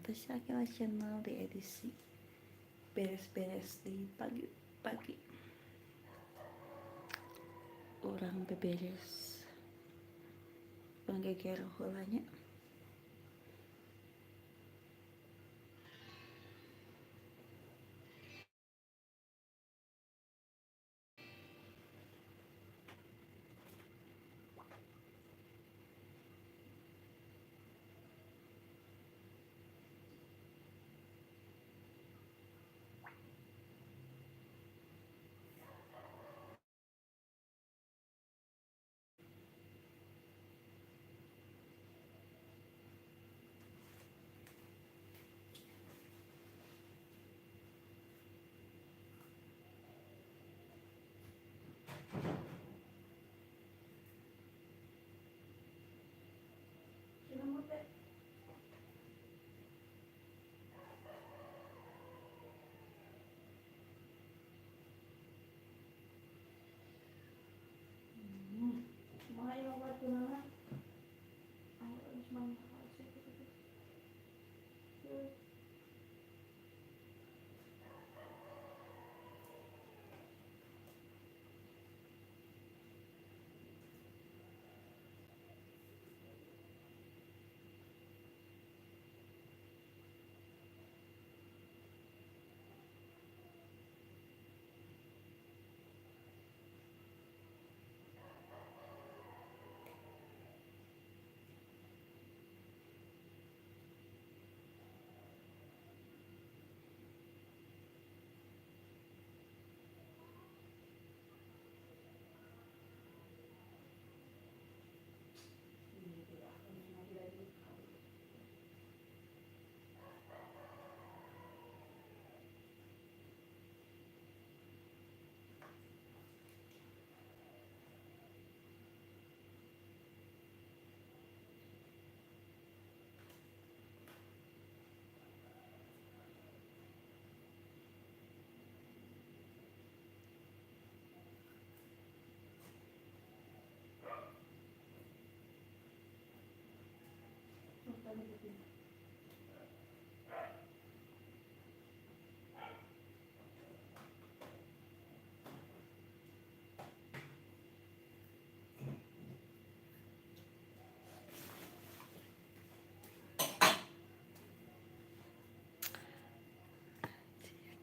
Natasha Akila Channel di edisi beres-beres di pagi-pagi. Urang beberes, urang geger heula nya.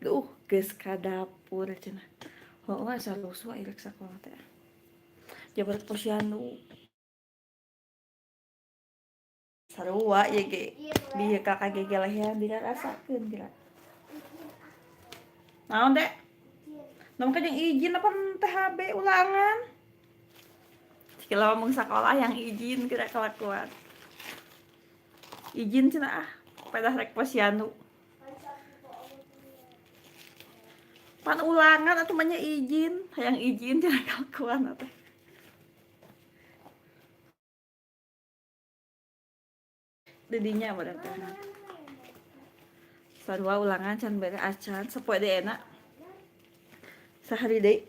Duh, geus ka dapur cenah. Heueuh asa rusuh rek sakola teh. Jabat posyandu. Sarua ieu ge. Bieu ka kagegelehean dirarasakeun geura. Naon dek? Naon ka jeung izin apa THB ulangan? Cikila ngomong sekolah yang izin kira kelakuan. Izin cenah ah, pedah rek posyandu. Pan ulangan atuh mah nya izin, hayang izin cenah kelakuan teh. Didinya berarti. Sarua ulangan can bere acan sapoe deui enak. Sahari deui.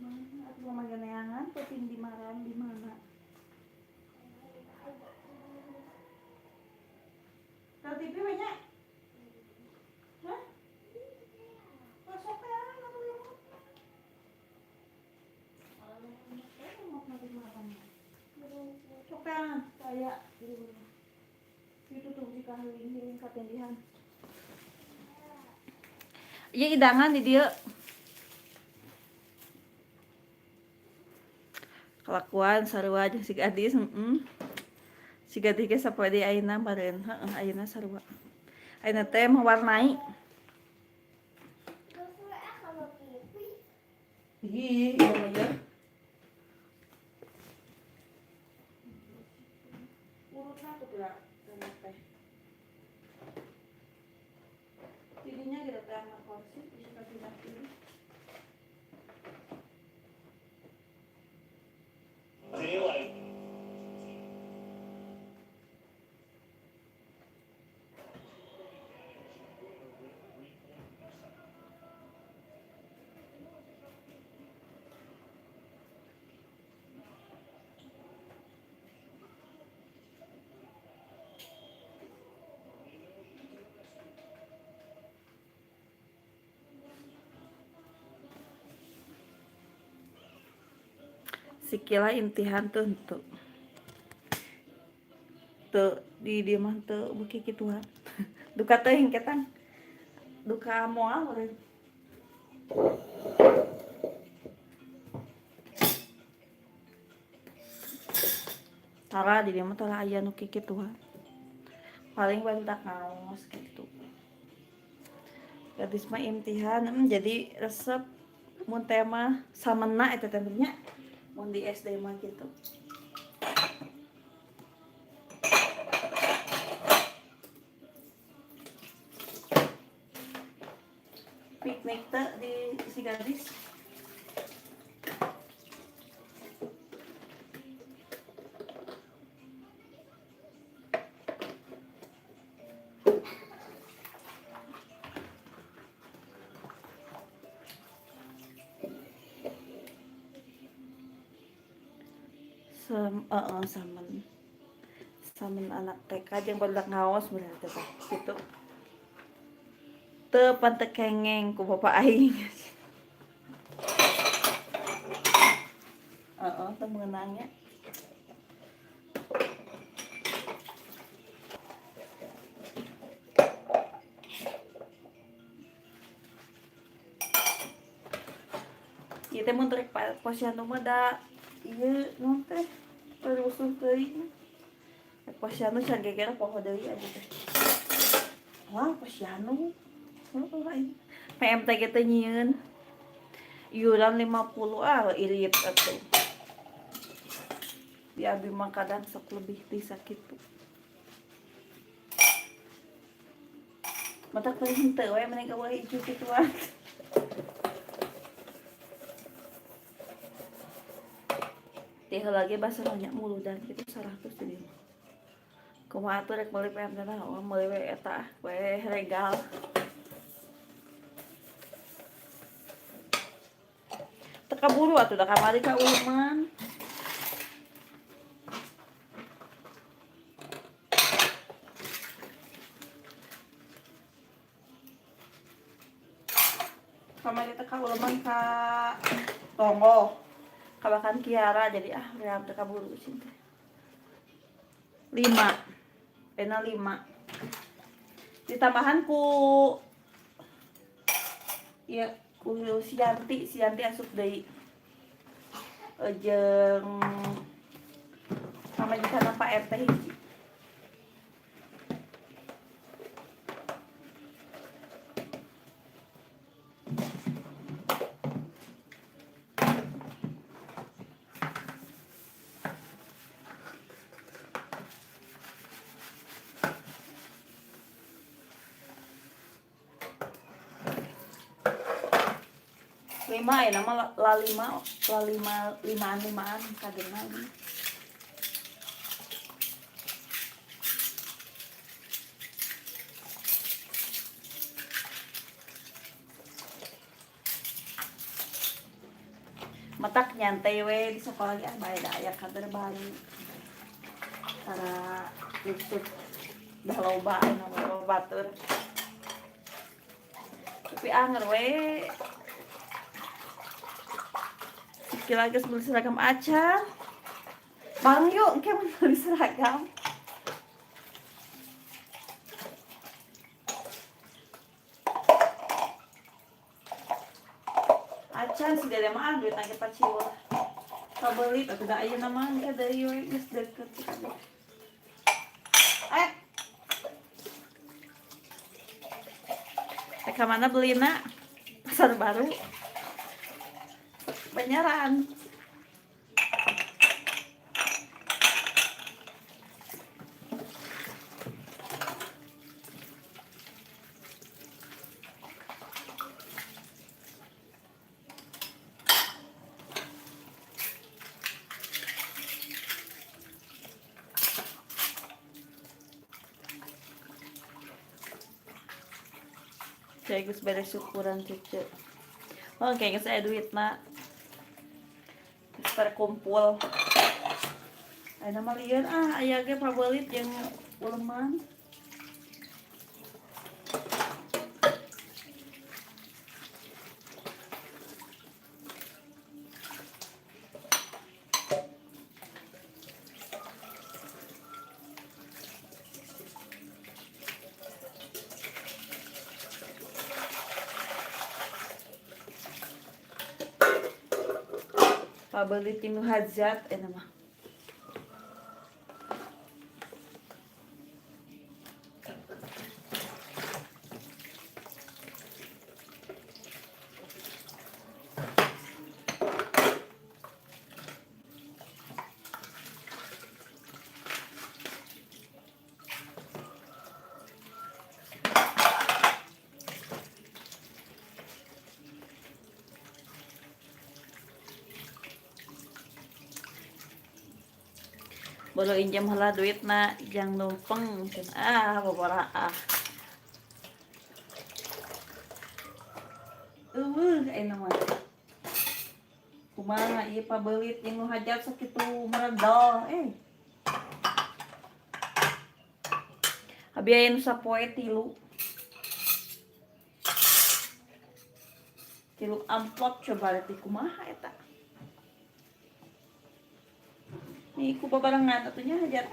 Mana atuh mah neangan peuting di maran di mana? Ka TV we nya? Hah? Masuk ya, atuh remote. Sok teangan kayak itu tuh jika healing-healing katindihan. Ieu hidangan di dieu. Kelakuan sarua jeung si gadis, heeh. Si gadis ge sapoe deui ayeuna meureun, heeh ayeuna sarua. Ayeuna teh mewarnai. Ih, iya mah ya. Urutna tuh geura teh. Tidinya geura teh kursi bisa pindah pilih. Daylight. Si Kila imtihan tuh henteu. Teu di dieu mah teu beuki kituan. Duka teuing ketang. Duka moal meureun. Tara di dieu mah tara aya nu kikituan. Paling barudak ngaos gitu. Gadis mah imtihan jadi resep mun teh mah samena eta teh nya mun di SD mah gitu. Piknik teh di si gadis. Heeh, samen. Samen anak TK jeung barudak ngaos berarti teh gitu. Teu pan teu kengeng ku bapak aing. Heeh, teu meunang nya. Ieu teh mun rek posyandu mah da ieu naon teh rusuh teuing. Rek posyandu can geger poho deui abi teh. Wah, posyandu. Heueuh aing. PMTG teh nyieun iuran 50 ah irit atuh. Di abi mah kadang sok lebih ti sakitu. Matak teu henteu we mending eueuh hiji kituan. Ti heula ge basa nya muludan kitu 100 di dieu mah. Kumaha atuh rek meuli PMT mah oh meuli we eta we regal. Teu kaburu atuh da kamari ka uleman. Kamari teh ka uleman ka Tonggoh. Kabakan Kiara jadi ah ream teu kaburu cing teh. 5. Ena 5. Ditambahan ku ya ku si Yanti, si Yanti asup deui. Jeung pamajikanna Pak RT hiji. Lima ya nama la lima la lima limaan limaan kagena ini. Matak nyantai we di sekolah ah bae da aya kader baru. Para listrik dah loba anu loba batur. Tapi anger we Kira geus beli seragam acan. Bareng yuk, engke mun beli seragam. Acan si Dede mah duit nage paciweuh. Kabeuli atuh da ayeuna mah engke deui we geus deukeut si kabeh. Eh. Teh ka mana belina? Pasar Baru. Banyaran. Kayak geus beres syukuran cucu. Oh, kayak geus aya duitna. Geus terkumpul. Ayeuna mah lieur ah aya ge pabeulit jeung uleman. Pabelit nu hajat eta mah. Bolo injam heula duitna jang numpeng cenah ah boboraah. Eueuh ayeuna mah. Kumaha ieu pabelit jeung nu hajat sakitu meredol eh. Abi aya nu sapoe tilu. Tilu amplop coba lihat kumaha eta. Nih ku babarengan atuh nya hajat.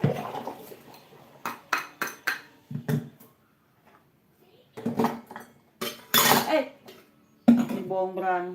Eh, dibongbrang.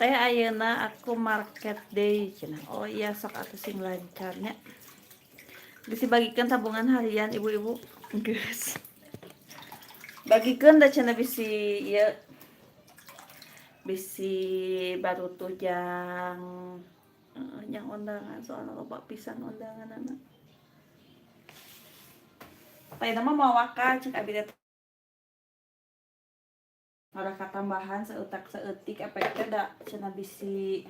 Teh ayeuna aku market day cenah. Oh iya sok atuh sing lancar nya. Bisi bagikeun tabungan harian ibu-ibu. Geus. Bagikeun da cenah bisi ieu bisi barutuh jang jang undangan soalna loba pisan undanganana. Teh mah moal waka cek abi teh ngarah tambahan seutak saeutik efek teh da cenah bisi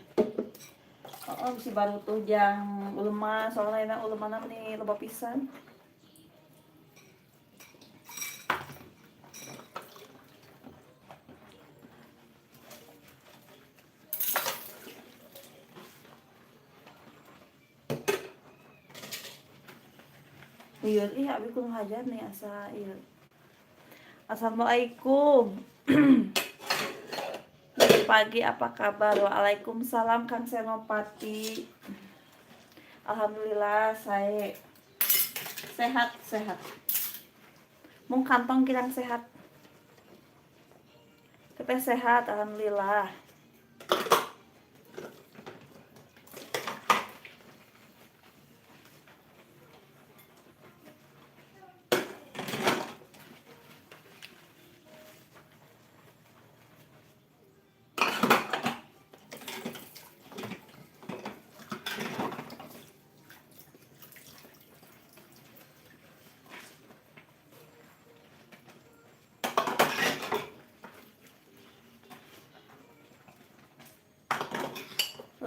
oh, bisi barutuh jang ulema soalna ayeuna ulemana meni loba pisan. Lieur ih abi kudu hajar nih asa ieu. Assalamualaikum. Pagi apa kabar? Waalaikumsalam Kang Senopati. Alhamdulillah saya sehat-sehat. Mung kantong kirang sehat. Teteh sehat, alhamdulillah.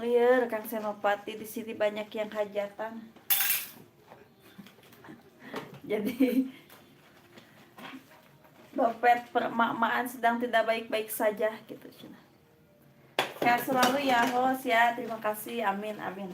Lieur Kang Senopati di sini banyak yang hajatan. Jadi dompet permak-makan sedang tidak baik-baik saja gitu cenah. Sehat selalu ya host ya. Terima kasih. Amin amin.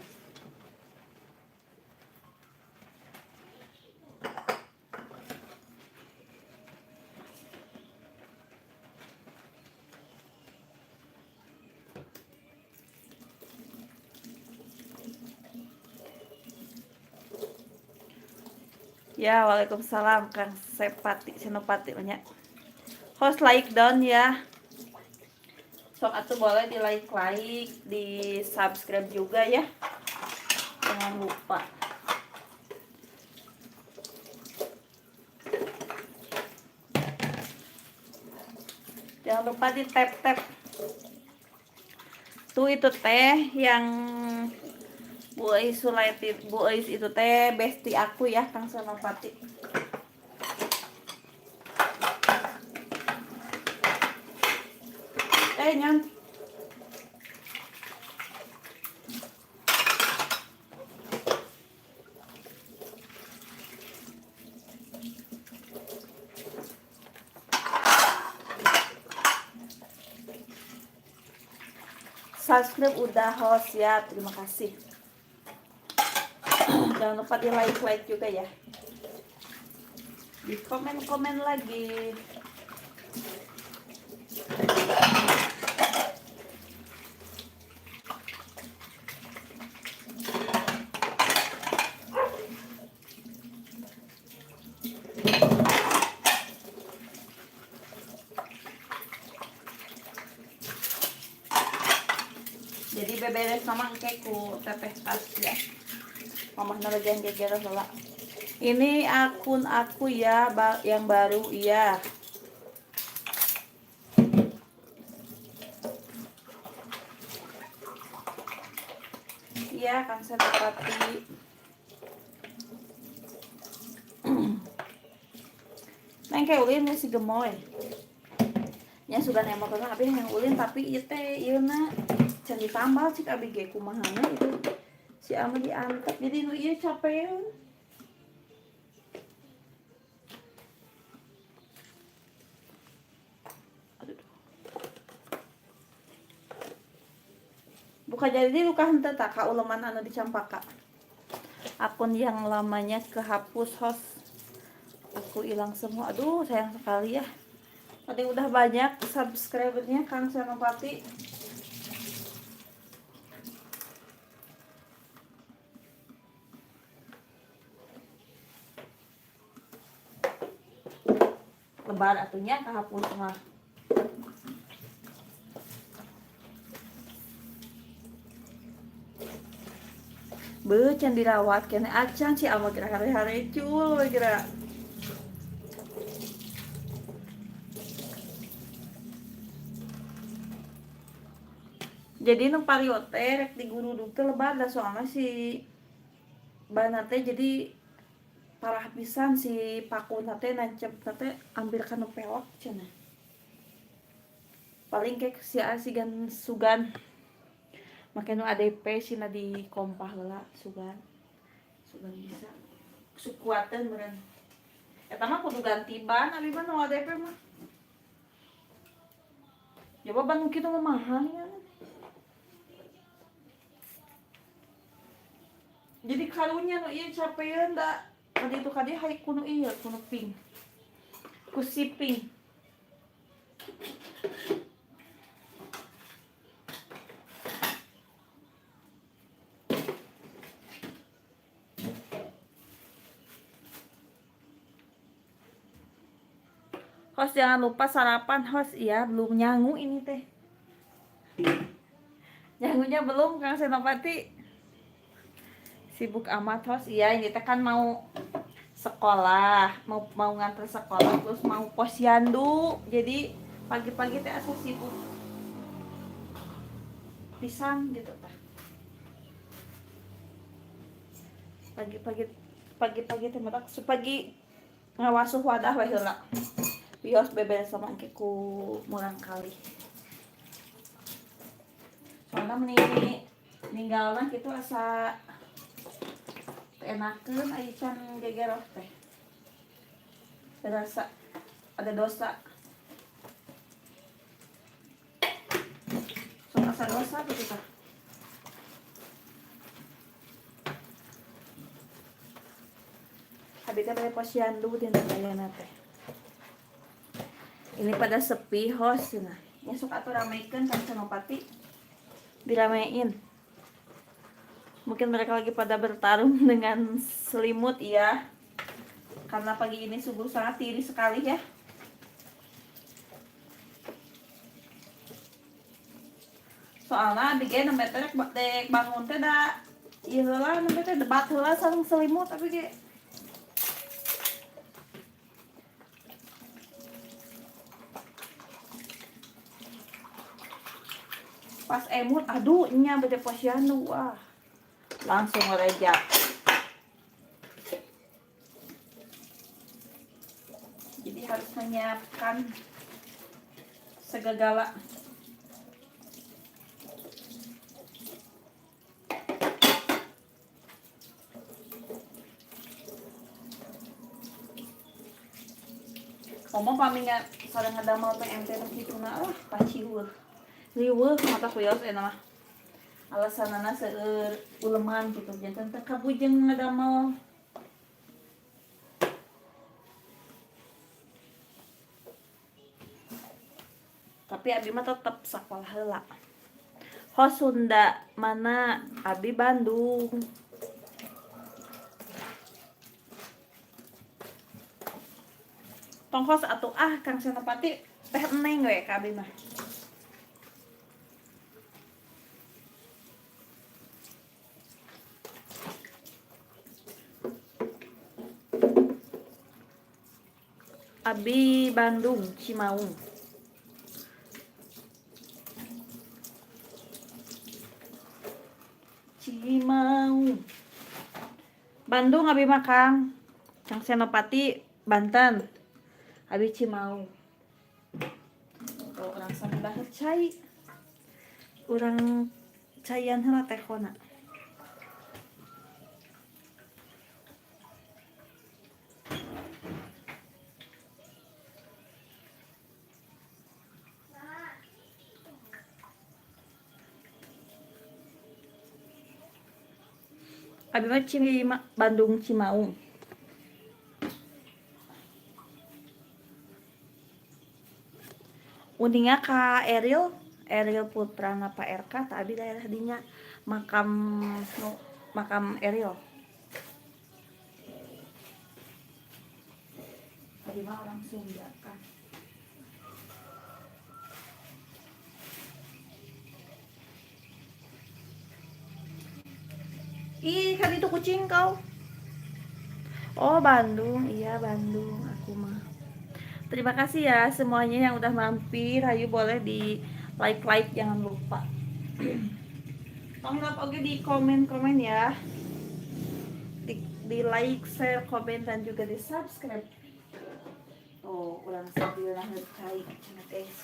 Ya, waalaikumsalam Kang Sepati, Senopati banyak. Host like down ya. Sok atuh boleh di like-like, di subscribe juga ya. Jangan lupa. Jangan lupa di tap-tap. Tuh itu teh yang Bu Eis Sulaiti, Bu Eis itu teh bestie aku ya, Kang Senopati. Nyan. Subscribe udah host ya, terima kasih. Jangan lupa di like-like juga ya. Di komen-komen lagi. Jadi beberes sama engke ku teteh tas ya. Mamah lagi geger heula. Ini akun aku ya, yang baru iya. Iya, Kang Senopati. Neng kayak ulin si gemoy. Nya sudah nembak tapi yang ulin tapi ieu teh ieu na can ditambal cik abi ge kumahana itu si ama diantep jadi nu ieu capean. Aduh. Buka jadi luka henteu tah ka uleman anu di Campaka. Akun yang lamanya kehapus host. Aku hilang semua. Aduh, sayang sekali ya. Tadi udah banyak subscribernya Kang Senopati. Lebar atunya kehapus mah. Beuh, can dirawat kene acan si ama geura hare-hare cul we geura. Jadi nu pario teh rek digurudug teh lebar da soalna si bana teh jadi parah pisan si pakuna teh nancepna teh ambil kana pelok cenah. Paling kek si asigan sugan. Make nu ADP sina di kompah heula sugan. Sugan bisa. Sukuateun meureun. Eta mah kudu ganti ban abi mah nu ADP mah. Coba ban nu kitu mah mahal ya. Jadi karunya nu ieu capeun da kadi itu kadi hay kuno ieu kuno pink. Ku si pink. Host jangan lupa sarapan host, iya belum nyangu ini teh. Nyangunya belum Kang Senopati. Sibuk amat host, iya ini teh kan mau sekolah, mau nganter sekolah terus mau posyandu. Jadi pagi-pagi teh asa sibuk pisan gitu tah. Pagi-pagi teh matak pagi ngawasuh wadah we heula. Bios beberes sama engke ku murang kali. Soalnya meni ninggalna kitu asa enakeun aya can gegeroh teh. Berasa ada dosa. Sok asa dosa gitu tah. Abi teh bade posyandu dina ayeuna teh. Ini pada sepi host nah. Ya sok atuh ramekeun Kang Senopati. Diramein. Mungkin mereka lagi pada bertarung dengan selimut ya. Karena pagi ini subuh sangat tiris sekali ya. Soalnya abi ge nembe teh dek bangun teh da ieu heula nembe teh debat heula sareng selimut abi ge. Pas emut aduh nya bade posyandu wah. Langsung ngerejak. Jadi harus menyiapkan segala. Ngomong pami nggak sareng ngadamel PMT nu kitu na ah paciweuh. Riweuh mata kuyos eta mah. Alasanana seueur uleman gitu janten teu kabujeng ngadamel. Tapi abi mah tetep sakola heula. Ho Sunda mana? Abi Bandung. Tongkos atuh ah Kang Senopati teh eneng we ka abi mah. Abi Bandung, Cimaung. Cimaung. Bandung abi mah Kang. Kang Senopati Banten. Abi Cimaung. Tuh urang sambil cai. Urang caian heula tehona. Abi mah Bandung Cimaung. Uninga ka Eril, Eril Putrana Pak RK, tah abi daerah dinya makam nu makam Eril. Abi mah orang Sunda kan. Ih, kan itu kucing kau. Oh, Bandung. Iya, Bandung aku mah. Terima kasih ya semuanya yang udah mampir. Ayo boleh di like-like jangan lupa. Tolong oke di komen-komen ya. Di like, share, komen dan juga di subscribe. Oh, urang sambil naheur cai cenah guys.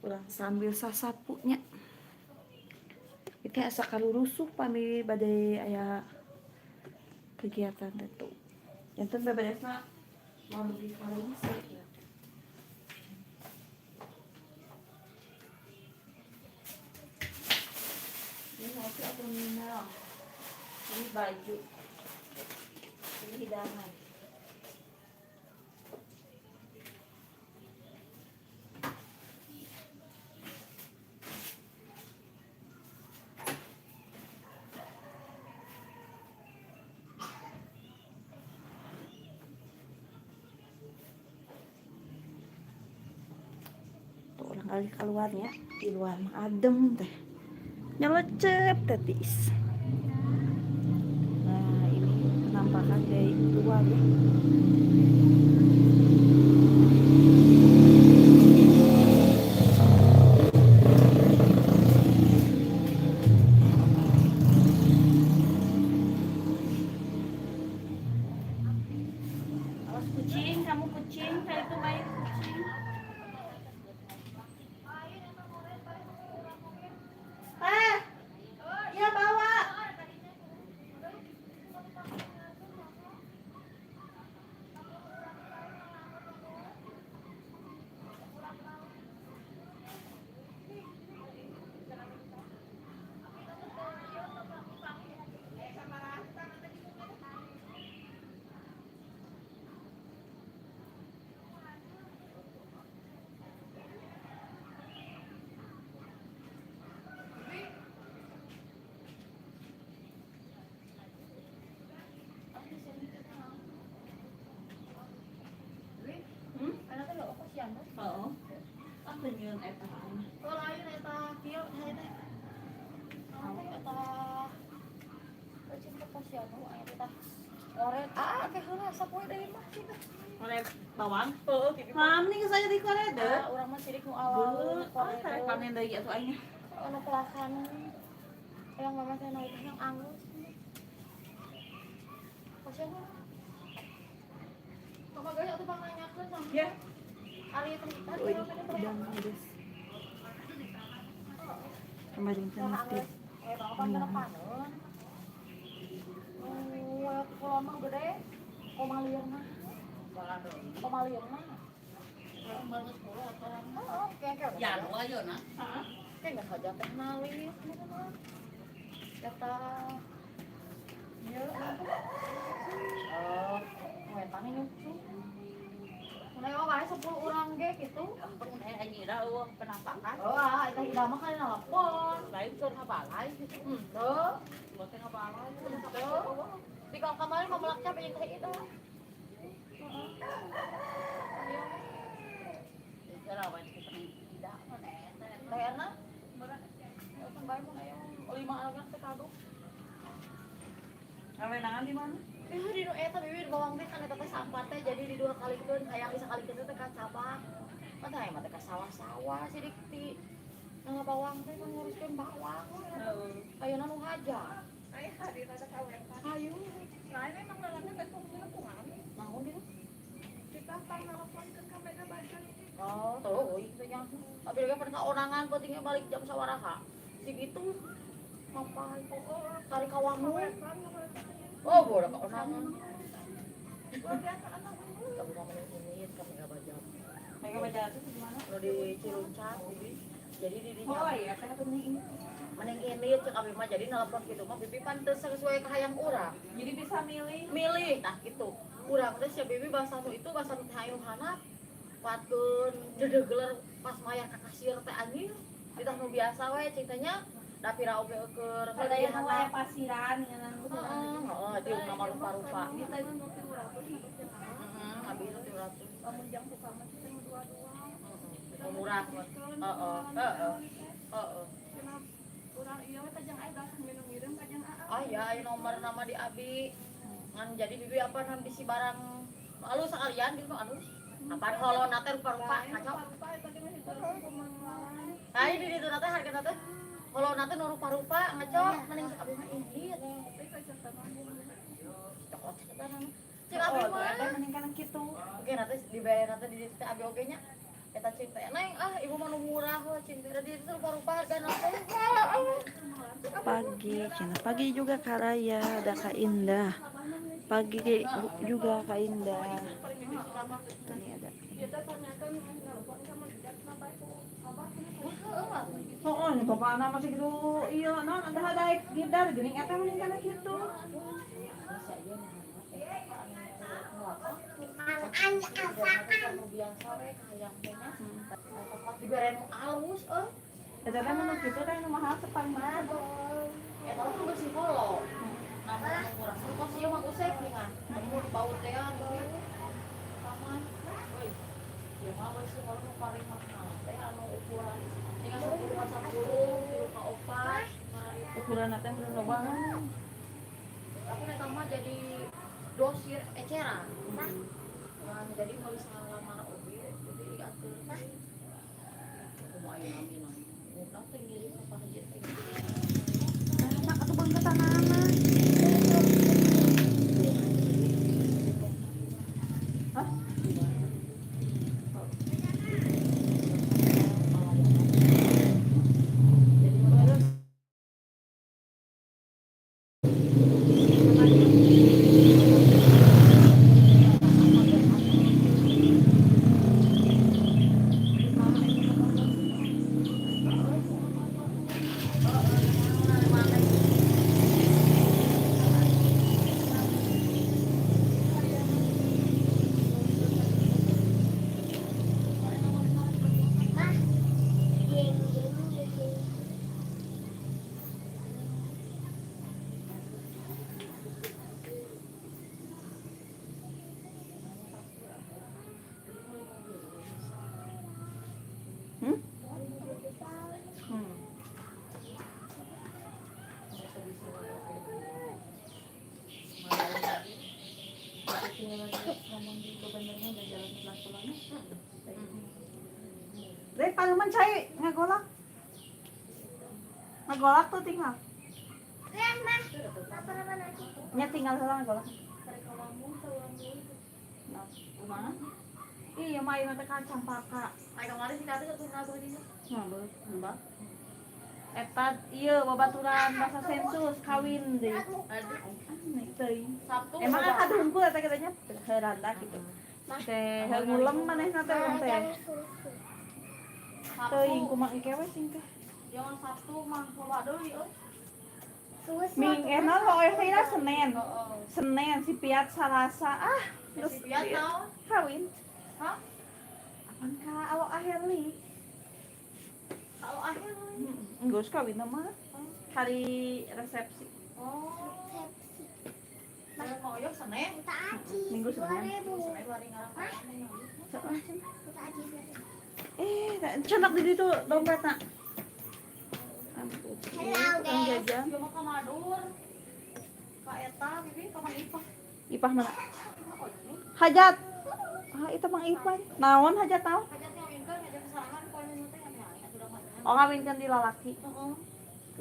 Urang sambil sasapunya. Itu asa karurusuh pami bade aya kegiatan tentu. Janten beberesna mau dugi ka rungse ya. Ini ngopi atau minum? Ini baju. Ini hidangan. Tuh orang kali keluarnya di luar mah adem teh, nyelecep teh tiis. Nah ini penampakan dari luar ya. Awas kucing, kamu kucing, tadi itu main kucing. Ah, ya bawa. Hmm? Oh. Aku nyieun eta. Oh, lain eta kieu teh. Naon teh eta? Cinta posyandu aya teh. Oret, ah, ke heula sapoe deui mah kita. Koret bawang. Heeh, kitu. Mam nih saya di koret deh. Ah, urang mah sirik nu awal. Oh, tarik panen deui atuh aing. Anu pelakan. Yang mama teh naik yang angus. Pasien. Mama guys atuh pang nanyakeun sama. Ya. Ari teh Udah guys. Kemarin kan mesti. Eh, bapak kan panen. Kalau mah gede, koma lieur mah. Koma lieur mah. Heeh, kayak Ya, lu aja nah. Kayak nggak saja teh nali, kata iya, oh, wetan ini lucu. Mana wae 10 urang ge gitu. Ampun anjir eueuh penampakan. Oh, ah, eta ida mah kan nelpon. Lain keur ngabalai gitu. Henteu. Lo teh ngabalai. Henteu. Di kalau kemarin mau melak capek jeung teh ida. Heeh. Jarawan kita tidak mana eta. Teh Erna? Ya sampai mun aya 5 anak teh kado. Ngawenangan di mana? Eh, di nu eta bibir bawang teh kan eta teh sampah teh jadi di dua kalikeun hayang disakalikeun teh ka cabang. Mah teh mah teh ka sawah-sawah sidik ti nah bawang teh kan nguruskeun bawang. Heeh. Ayeuna nu hajar. Aya hadir ada kawetan. Hayu. Lain emang lalana teh kumaha? Naon gitu? Kita pang nelponkeun ka Mega Bajan. Oh, tuh euy teh nya. Tapi lagi pernah orangan pentingnya balik jam sawaraha. Segitu. Ngapain? Tarik kawangu. Oh, bodoh ka orangan. Kamu mau mending ini ka Mega Bajan. Mega Bajan itu gimana? Nu di Ciluncat, Bibi. Jadi di dinya Oh iya, teh atuh ini. mending ini cek abi mah jadi nelpon gitu mah bibi pan teu sesuai kahayang urang. Jadi bisa milih. Milih tah gitu. Urang teh sia bibi bahasa nu itu bahasa nu teh hayu hanap. Patkeun dedegeler pas mayar ka kasir teh anjing. Ditah nu biasa we cintanya da pira oge keur Ada yang wae pasiran ngeunang Heeh, heeh, dieu nama rupa-rupa. Kita itu nu 300. Heeh, abi nu 300. Lamun jang tukang mah teh dua-dua. Heeh, murah. Heeh, heeh. Heeh. Urang ieu we tajang aya datang minum ngirim tajang aa. Ah ya, aya nomor nama di abi. Ngan jadi bibi apa nam bisi barang alus sekalian gitu alus. Apaan holona teh rupa-rupa kacau. Rupa eta ge mah hiji kumaha. Nah, ini di ditu teh harga teh holona teh nu rupa-rupa ngaco mending cek abi mah indit. Cokot cek Cek abi Oh, mah. eta mending kana kitu. Oke, nanti dibayar nanti di ditu teh abi oge nya. Eta cinta neng ah ibu mah nu murah we cinta di ditu rupa-rupa harga teh. Pagi, cina pagi juga Kak Raya, ada Kak Indah. Pagi juga Kak Indah. Ini ada. Oh, ini bapak anak masih gitu. Iya, non ada ada gidar geuning eta mending kana kitu. Biasa we kahayang teh nya. Dibere nu alus euy. Eta teh mun kitu teh nu mahal teh paling mahal. Eta mah bersih holo. Nah, nu murah. Nu kos ieu mah usep ningan. Nu bau teh anu. Taman. Euy. Ieu mah bersih holo nu paling mahal teh anu ukuran tinggal 10 ka 10, 3 ka 4. Ukuran teh mun loba. Aku nek mah jadi dosir eceran. Nah, jadi meuli salamar oge jadi diatur. Kumaha aya namina. Urang teh ngirim ka Pak Haji teh. Enak atuh bang ketanana. Hah? Tinggal lagi ngomong di benernya udah jalan pelan-pelan. Deh, paluman cai ngagolak. Ngagolak tuh tinggal. Nya tinggal heula ngagolak. Nah, kumaha? Iya, mah ieu teh kan campaka. Ay, kemarin sih tadi satu nago ini. Nah, mbak. Eta ieu babaturan masa sensus kawin deui. Aduh, Aneh teuing. Sabtu. Emang akad hungkul eta kitanya heuranda gitu. Teh heuh ngulem manehna teh urang teh. Sabtu. Teuing kumaha engke we sing teh. Jangan Sabtu mah loba deui euy. Ming naon pokoe teh ira Senin. Heeh. Senin si Piat Salasa ah terus Si Piat naon? kawin. Hah? Apaan ka alo akhirli? Kalau akhir. Geus kawin mah hari resepsi. Oh. Saya mau yuk Senin. Minggu Senin. Senin bari ngarang. Eh, cenak di ditu dompetna. Ampun. Hello, guys. Jajan. Ieu mah ka Madur. Ka eta bibi ka Mang Ipah. Ipah mana? Hajat. Ah, itu Mang Ipah. Naon hajat naon? Hajat ngawinkeun hajat kesarangan poe nu teh nya atuh mah. Oh, ngawinkeun di lalaki. Heeh.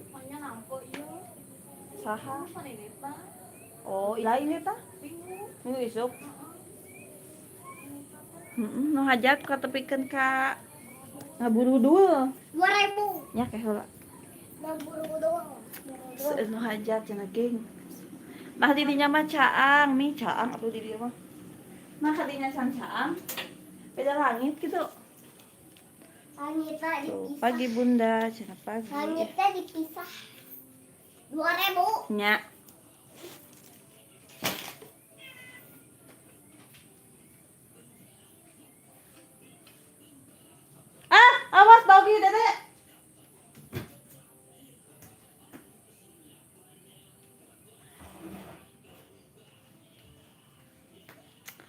Manya nampo ieu. Saha? Paneneta. Oh, ilah ini tah. Minggu. Minggu isuk. Heeh, nu hajat katepikeun ka ngaburudul. 2000. Nya ke heula. Ngaburu doang. Seueur nu hajat cenah geng. Nah didinya mah caang, mi caang atuh di dieu mah. Nah kadinya can caang. Beda langit gitu. Langitnya Tuh, dipisah. pagi bunda, cenah pagi. Langitnya dipisah. 2000. Nya. Ah, awas doggy dede.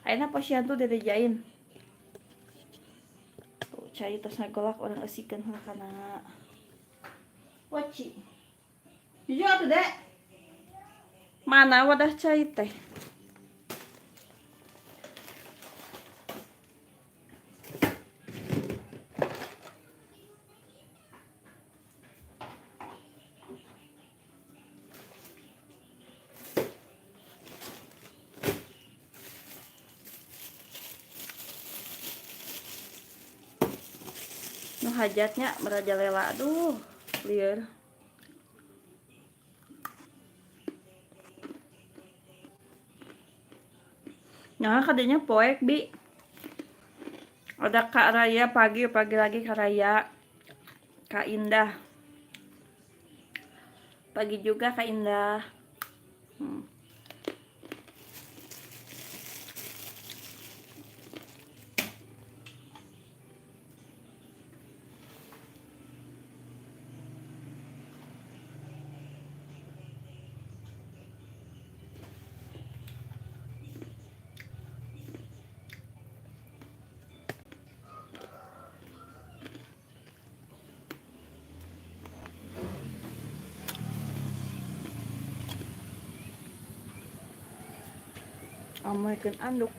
Ayeuna posyandu dede jain. Tuh, cai tos ngagolak urang eusikeun heula kana waci. Jujur atuh, Dek. Mana wadah cai teh? Nu hajatnya merajalela, aduh, lieur. Nah, kadinya poek, Bi. Ada Kak Raya pagi, pagi lagi Kak Raya. Kak Indah. Pagi juga Kak Indah. Amoykeun anduk.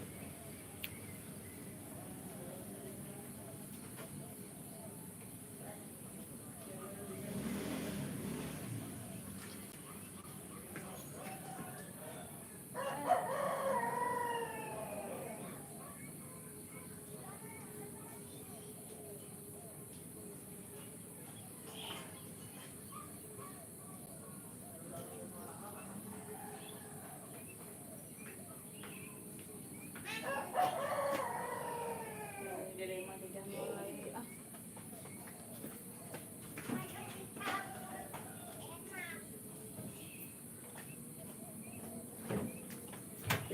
Dede mah jajan wae ah.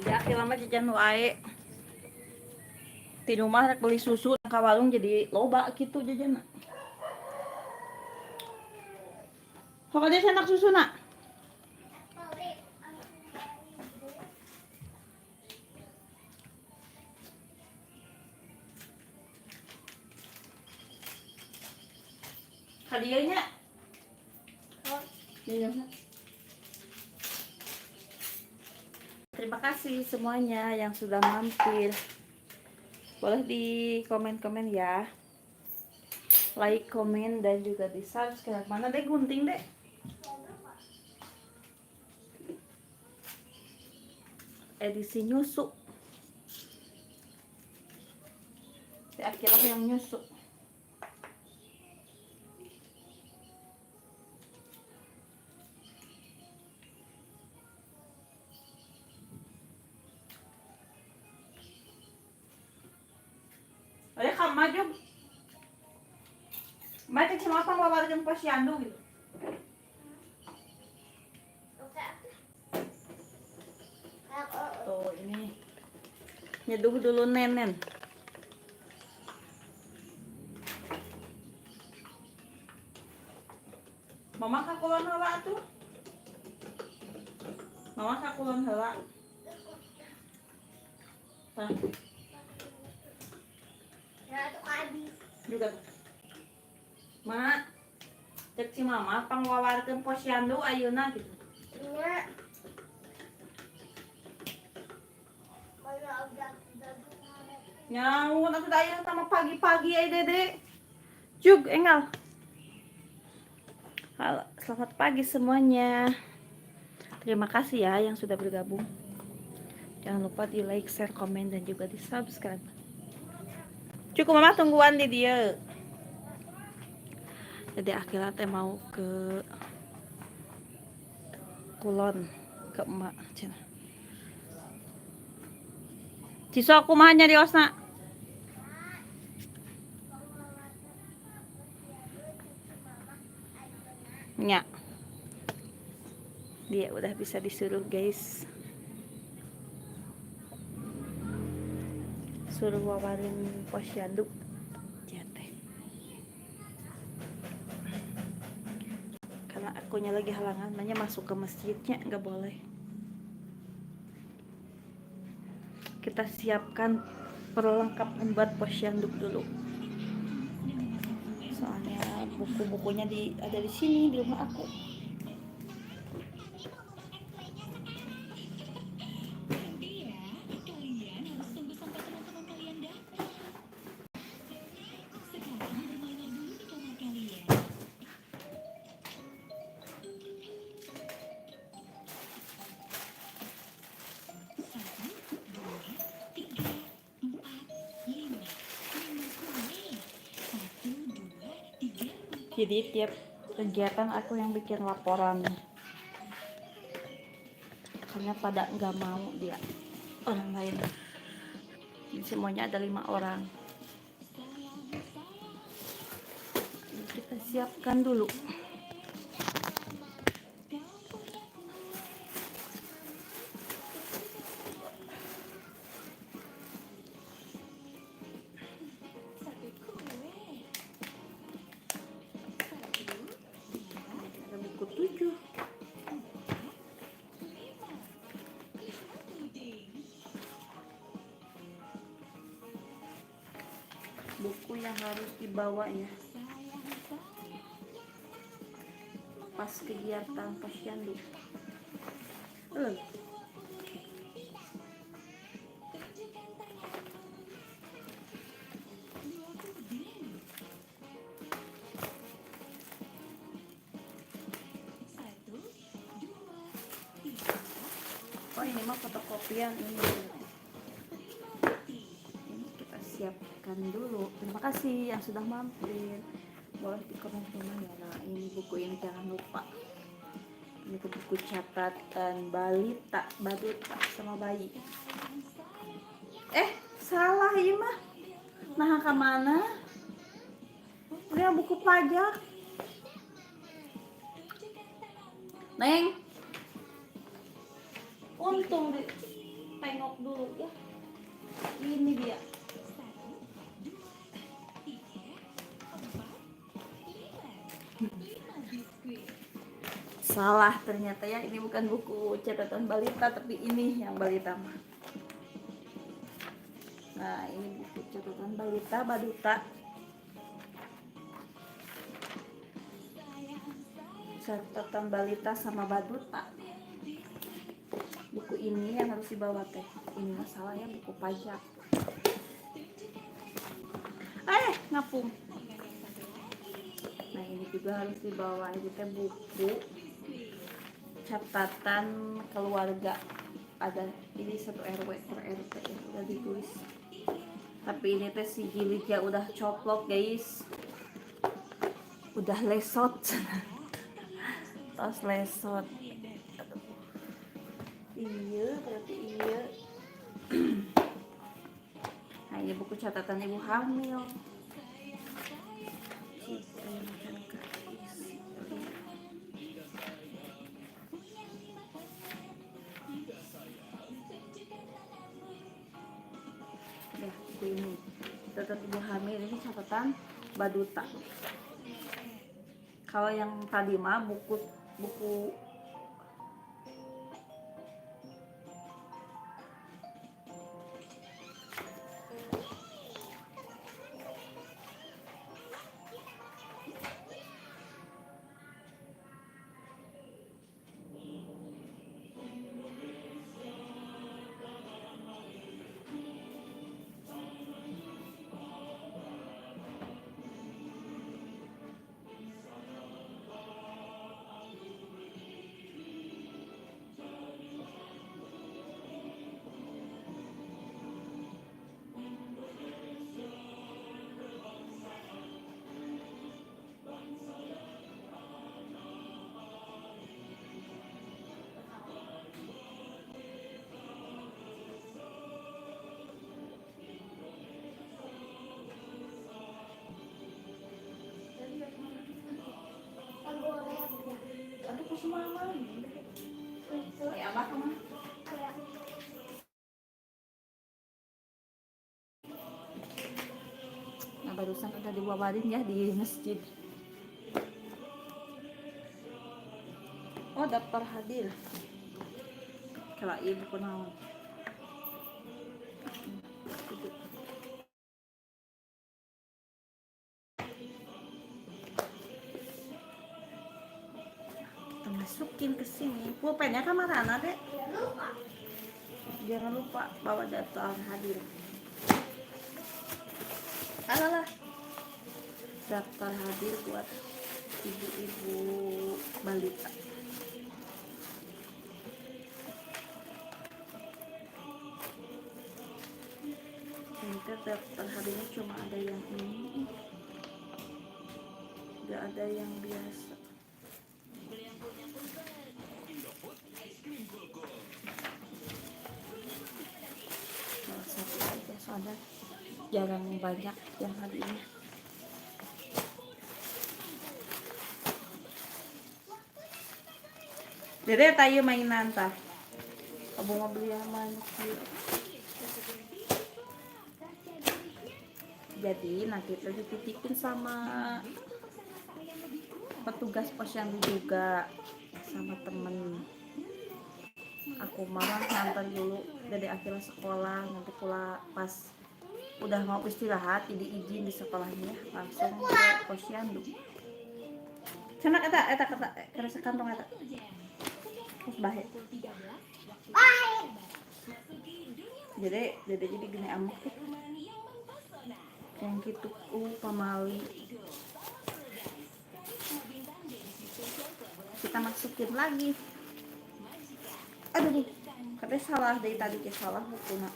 Jadi akhir lama jajan wae. Di rumah rek beli susu ka warung jadi loba gitu jajan. Pokoknya saya nak susu nak. Hadiahnya. Iya. Terima Terima kasih semuanya yang sudah mampir. Boleh di komen-komen ya. Like, komen, dan juga di subscribe. Mana deh gunting deh. Edisi nyusu. Si Akilah yang nyusu. Ada kamu maju. Maju cuma apa wawarkeun posyandu gitu. Tuh ini nyeduh dulu nenen. Mama kakulon heula atuh. Mama kakulon heula. Tah, juga. Ma, cek si mama pangwawarkeun posyandu ayeuna gitu. Nyaun atuh da ayeuna sama pagi-pagi ai Dede. Jug enggal. Halo, selamat pagi semuanya. Terima kasih ya yang sudah bergabung. Jangan lupa di like, share, komen, dan juga di subscribe. Cukup mama tungguan di dia. Jadi Akila teh mau ke Kulon ke emak cenah. Ciso kumaha nyariosna? Nya. Dia udah bisa disuruh, guys. Suruh wawarin posyandu. Dia teh. Karena akunya lagi halangan, nanya masuk ke masjidnya nggak boleh. Kita siapkan perlengkapan buat posyandu dulu. Soalnya buku-bukunya ada di sini di rumah aku. Nanti ya, kalian harus tunggu sampai teman-teman kalian datang. Sekarang bermainlah dulu di kamar kalian. Satu, dua, tiga, empat, lima. Lima kue. Satu, dua, tiga, empat. Jadi tiap kegiatan aku yang bikin laporan. Karena pada nggak mau dia orang lain. Jadi semuanya ada 5 orang. Jadi kita siapkan dulu. Satu kue. Satu, dua, Ada buku 7. lima. Lima puding. Buku yang harus dibawa ya Sayang, sayang. pas kegiatan posyandu. Loh, Tunjukkan tanganmu. Dua puding. Satu, dua, tiga, oh ini mah fotokopian ini. lima putih. Ini kita siapkan dulu. Terima kasih yang sudah mampir. Boleh di komen-komen ya. Nah, ini buku ini jangan lupa. Ini tuh buku catatan balita, baduta sama bayi. Eh, salah ini mah. Nah, ke mana? Ini yang buku pajak. Neng. Untung di tengok dulu ya. Ini dia. Satu, dua, tiga, empat, lima. Lima biskuit. Salah ternyata ya, ini bukan buku catatan balita tapi ini yang balita mah. Nah, ini buku catatan balita baduta. Sayang, sayang. Catatan balita sama baduta. Biskuit. Buku ini yang harus dibawa teh. Ini masalah ya, buku pajak. Ngapung. Nah, ini juga harus dibawa. Ini teh buku catatan keluarga. Ada ini satu RW per RT ya, udah ditulis. Tapi ini teh si jilidnya udah coplok guys, udah lesot. Tos lesot. Aduh. Iya, berarti iya. Nah, ini buku catatan ibu hamil. Ya, buku ini catatan ibu hamil, ini catatan baduta. Kalau yang tadi mah buku buku aduh, kumaha ya, abah mah. Nah, barusan udah diwabarin ya di masjid. Oh, daftar hadir. Kalau ibu kunaon. Kita masukin ke sini. Pulpennya kamarana, Dek? Lupa. Jangan lupa bawa daftar hadir. Alah, daftar hadir buat ibu-ibu balita. Ini kan daftar hadirnya cuma ada yang ini, nggak ada yang biasa. Salah satu aja, soalnya jarang banyak yang hadirnya. Dede tayo mainan ta. Abo mau beli yang mana? Jadi nanti kita dititipin sama petugas posyandu juga sama temen. Aku malah nganter dulu dari akhirnya sekolah, nanti pula pas udah mau istirahat jadi izin di sekolahnya langsung ke posyandu. Sana kata eta kata kerasa kantong eta. Terus bahe. Jadi dede jadi gini amuk tuh. Yang gitu pamali. Kita masukin lagi. Aduh, katanya salah dari tadi ke salah bukuna.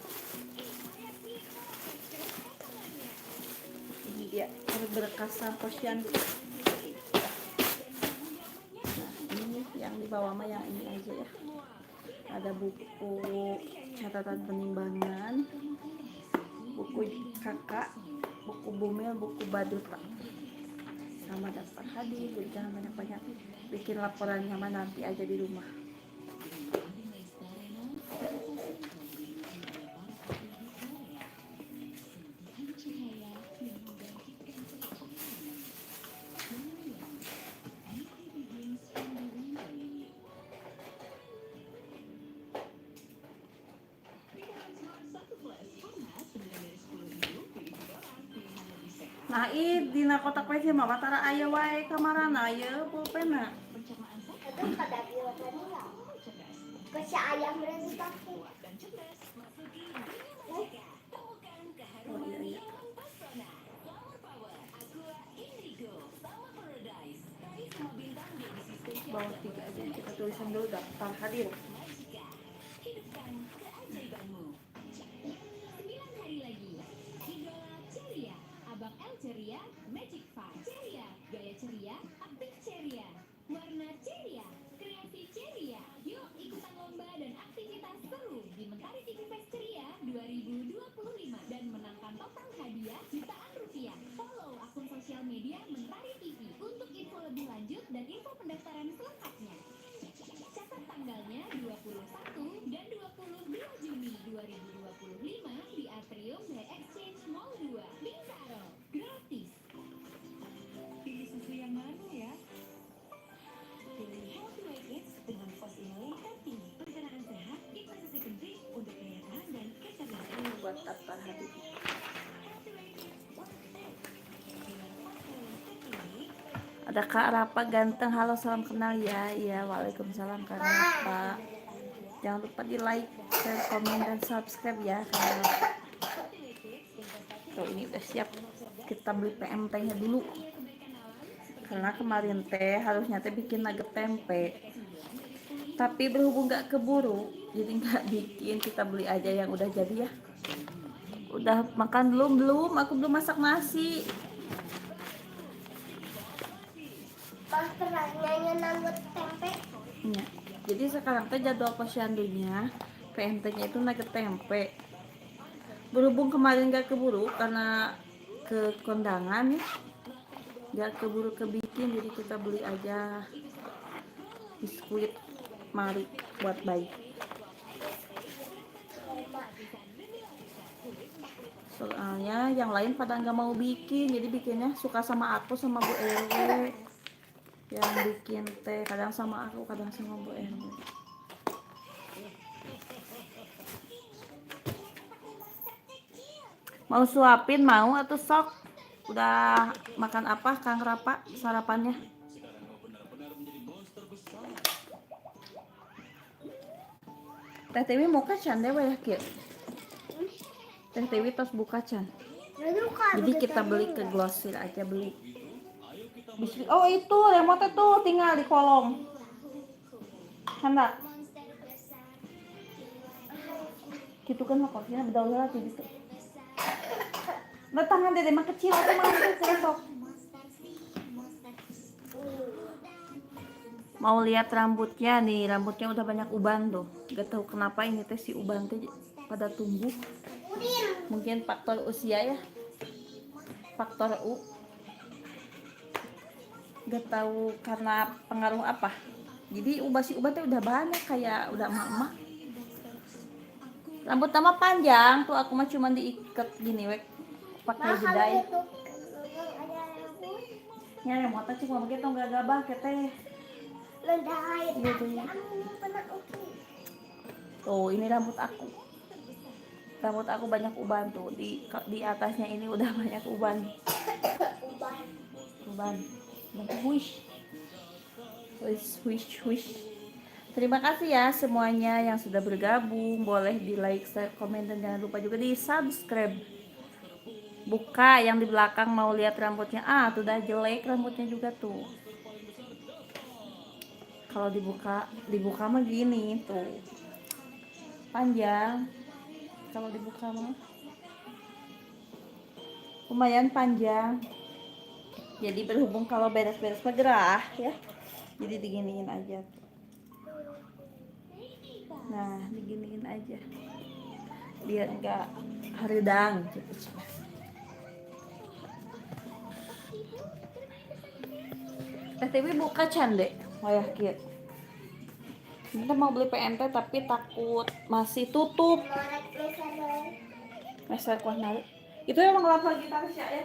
Ini dia berkasan posyandu. Nah, ini yang dibawa mah yang ini aja ya. Ada buku catatan penimbangan, buku kakak, buku bumil, buku baduta, sama daftar hadir. Jadi jangan banyak-banyak bikin laporannya mah nanti aja di rumah. Nah, ih dina kotak PC mah tara aya wae kamarana ieu pulpenna. Itu pada bilang. Kasih ayam dipakai. Oh iya iya. Bawang 3 aja, kita tulisan dulu daftar hadir. 9 hari lagi. Idola Ceria, Abang L Ceria, Magic Five Ceria, gaya ceria, aktif ceria, warna ceria, kreasi ceria. Yuk ikutan lomba dan aktivitas seru di Mentari TV Fest Ceria 2025 dan menangkan total hadiah jutaan rupiah. Follow akun sosial media Mentari TV untuk info lebih lanjut dan info pendaftaran selengkapnya. Catat tanggalnya 21 dan 22 Juni 2025 di Atrium The Exchange Mall 2, Bintaro. Gratis. Pilih susu yang mana ya? Pilih Healthy Way Kids dengan fosinolen tertinggi. Pencernaan sehat, investasi penting untuk daya tahan dan kecerdasan. Ini buat daftar hadir. Healthy Way Kids One Step. Dengan fosinolen tertinggi, Ada Kak Rapa ganteng, halo salam kenal ya. Iya, waalaikumsalam Kak Rapa. Jangan lupa di like, share, komen, dan subscribe ya Kak Rapa. Tuh ini udah siap. Kita beli PMT-nya dulu. Karena kemarin teh harusnya teh bikin nugget tempe. Tapi berhubung nggak keburu, jadi nggak bikin. Kita beli aja yang udah jadi ya. Udah makan belum? Belum. Aku belum masak nasi. Pas pernah nyanyi nugget tempe. Iya. Jadi sekarang teh jadwal posyandunya PMT-nya itu nugget tempe. Berhubung kemarin gak keburu karena ke kondangan ya, gak keburu kebikin, jadi kita beli aja biskuit mari buat bayi. Soalnya yang lain pada nggak mau bikin, jadi bikinnya suka sama aku sama Bu RW yang bikin teh, kadang sama aku kadang sama Bu RW. Mau suapin mau atau sok? Udah makan apa Kang Rapa sarapannya? Teh Dewi muka can dewe ya kieu. Teh Dewi tos buka can. Jadi kita beli ke grosir aja beli. Biskuit. Oh itu remote tuh tinggal di kolong. Handa. Gitu kan mah kursinya beda lagi gitu. Nah tangan dede mah kecil aku mah sok. Mau lihat rambutnya nih, rambutnya udah banyak uban tuh. Gak tahu kenapa ini teh si uban teh pada tumbuh. Mungkin faktor usia ya. Faktor U. Gak tahu karena pengaruh apa. Jadi ubah si uban teh udah banyak kayak udah emak-emak. Rambut nama panjang tuh aku mah cuman diikat gini wek pakai jedai. Ya remote cuma begitu nggak gabah teh. Gitu. Tuh, ini rambut aku. Rambut aku banyak uban tuh. Di atasnya ini udah banyak uban. Uban. Wish. Wish, wish, wish. Terima kasih ya semuanya yang sudah bergabung. Boleh di like, share, komen, dan jangan lupa juga di subscribe. Buka yang di belakang mau lihat rambutnya. Ah, tuh udah jelek rambutnya juga tuh. Kalau dibuka, dibuka mah gini tuh. Panjang. Kalau dibuka mah lumayan panjang. Jadi berhubung kalau beres-beres mah gerah ya. Jadi diginiin aja tuh. Nah, diginiin aja. Biar enggak hareudang gitu. Teh Dewi buka can dek, wayah kieu. Kita mau beli PMT tapi takut masih tutup. Meser kuah narik. Itu emang lap lagi Tasya ya.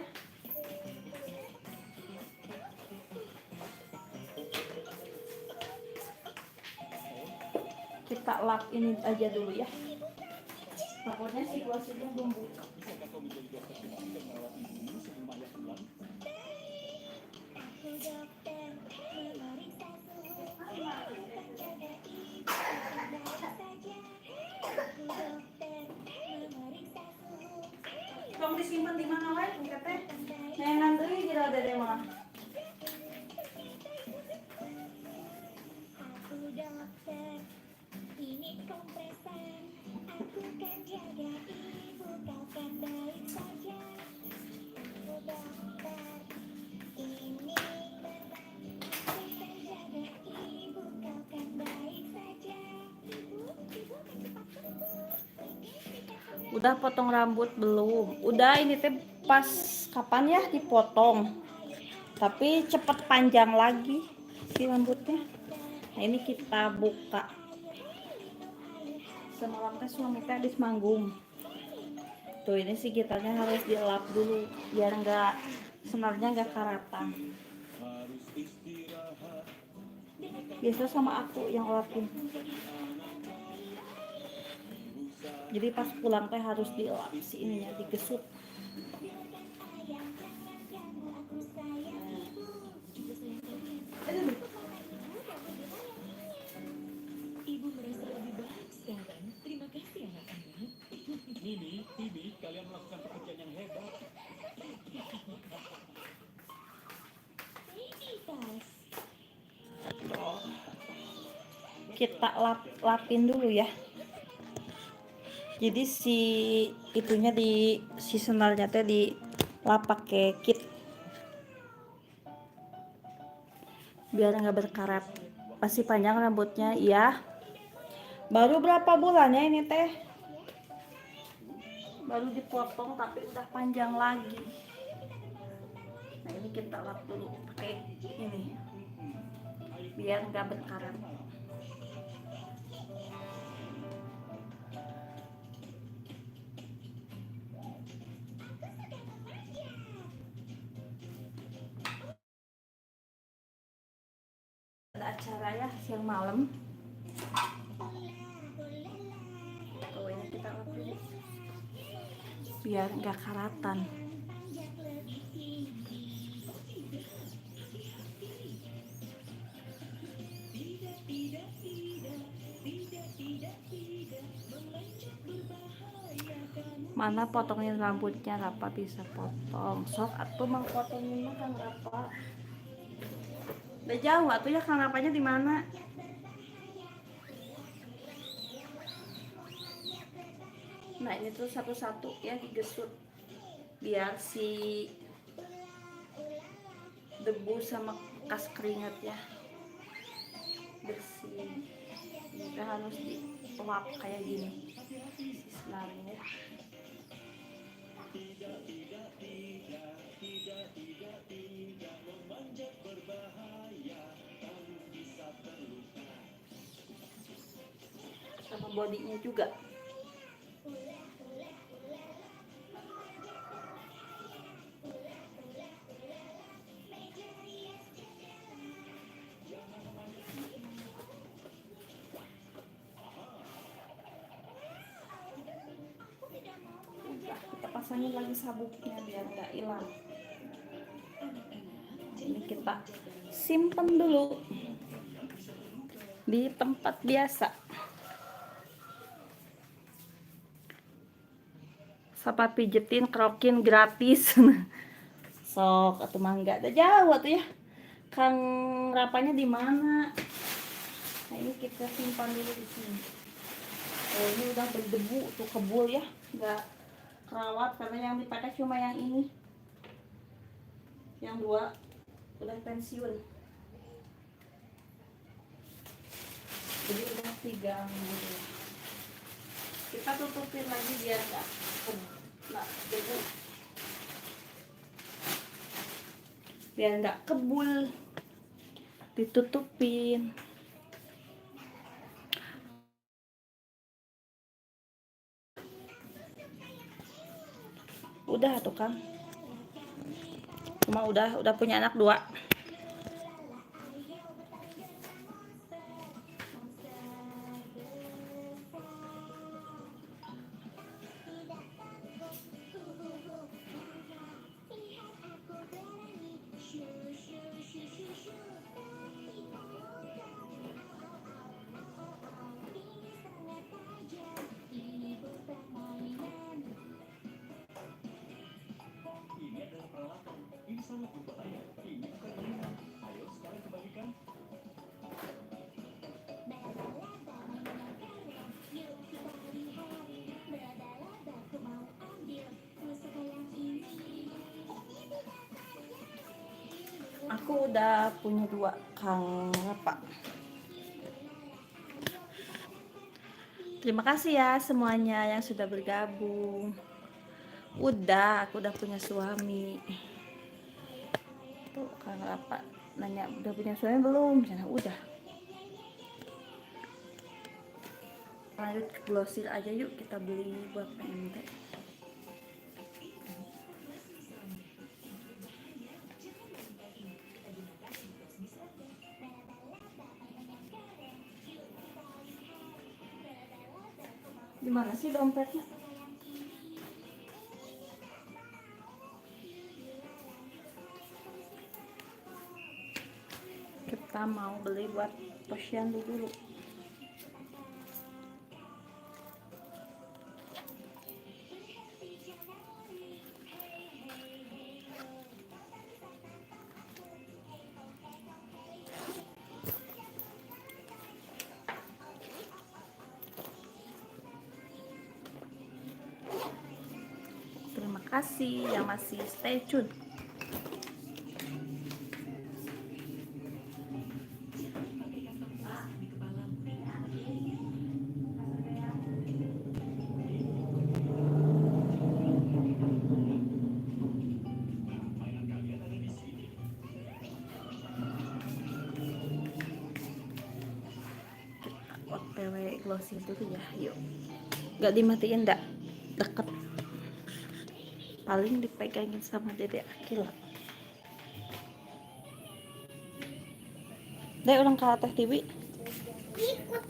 Kita lap ini aja dulu ya. Takutnya si grosirnya belum buka. Bisakah kau menjadi dokter kecil dan merawat ibumu sebelum ayah pulang? Aku dokter memeriksa suhu, jaga ibu. Tong disimpan di mana wae engke teh. Neangan deui jero dede mah. Aku dokter, ini kompresan. Aku kan jaga ibu, kau kan baik saja. Aku dokter, ini perban. Aku kan jaga ibu, kau kan baik saja. Ibu, ibu akan cepat sembuh. Ini tidak Udah potong rambut belum? Udah, ini teh pas kapan ya dipotong. Tapi cepet panjang lagi si rambutnya. Nah, ini kita buka. Semalam teh suami teh habis manggung. Tuh, ini si gitarnya harus dilap dulu biar nggak senarnya nggak karatan. Harus istirahat. Biasa sama aku yang lapin. Jadi pas pulang teh harus dilap si ininya, digesut. ayang, jangan ganggu aku sayang ibu. Juga sayang kalian. Aduh. Aku sama ibu kamu dilayanginya. Ibu merasa lebih baik sekarang. Terima kasih anak-anak. Mimi, Tibi, kalian melakukan pekerjaan yang hebat. Baby Tas. Kita lapin dulu ya. Jadi si itunya di si senarnya teh di lap pakai kit biar nggak berkarat. Masih panjang rambutnya ya. Baru berapa bulan ya ini teh? Baru dipotong tapi udah panjang lagi. Nah, ini kita lap dulu pakai ini biar nggak berkarat. Ada acara ya siang malam. Tuh, ini kita lap dulu biar nggak karatan. Panjang lebih tinggi. Tidak, tidak, tidak, tidak, tidak, tidak. Memanjat berbahaya kamu. Mana potongin rambutnya? Rapa bisa potong. Sok atuh mang potongin mah Kang Rapa. Udah jauh atuh ya Kang Rapanya di mana? Nah, ini tuh satu-satu ya digesut biar si debu sama bekas keringatnya bersih. Ini tuh harus dilap kayak gini si senarnya. Tidak, tidak, tidak, tidak, tidak, tidak. Memanjat berbahaya, kamu bisa terluka. Sama bodinya juga. Udah, kita pasangin lagi sabuknya biar nggak hilang. Ini kita simpen dulu di tempat biasa. Sapa pijetin, kerokin gratis. Sok atau mangga, udah jauh atuh ya. Kang Rapanya di mana? Nah, ini kita simpan dulu di sini. Oh, ini udah berdebu tuh kebul ya, nggak kerawat karena yang dipakai cuma yang ini. Yang dua udah pensiun. Jadi udah 3 gitu. Kita tutupin lagi biar nggak debu. Biar nggak kebul. Ditutupin. Udah tuh kan. Cuma udah punya anak 2. Lihat aku berani, shu shu shu shu shu, tapi tak luka. Au au au au au au, ini sangat tajam, ini bukan mainan. Aku udah punya dua, Kang Rapa. Terima kasih ya semuanya yang sudah bergabung. Udah, aku udah punya suami. Tuh Kang Rapa nanya udah punya suami belum? Sana udah. Lanjut ke grosir aja yuk, kita beli buat PMT. Di mana sih dompetnya? Kita mau beli buat posyandu dulu. Terima kasih yang masih stay tune. Kita OTW grosir dulu ya, yuk. Gak dimatiin dak, deket. Paling dipegangin sama Dede Akila. Dek ulang ke Teh Tiwi. Ikut.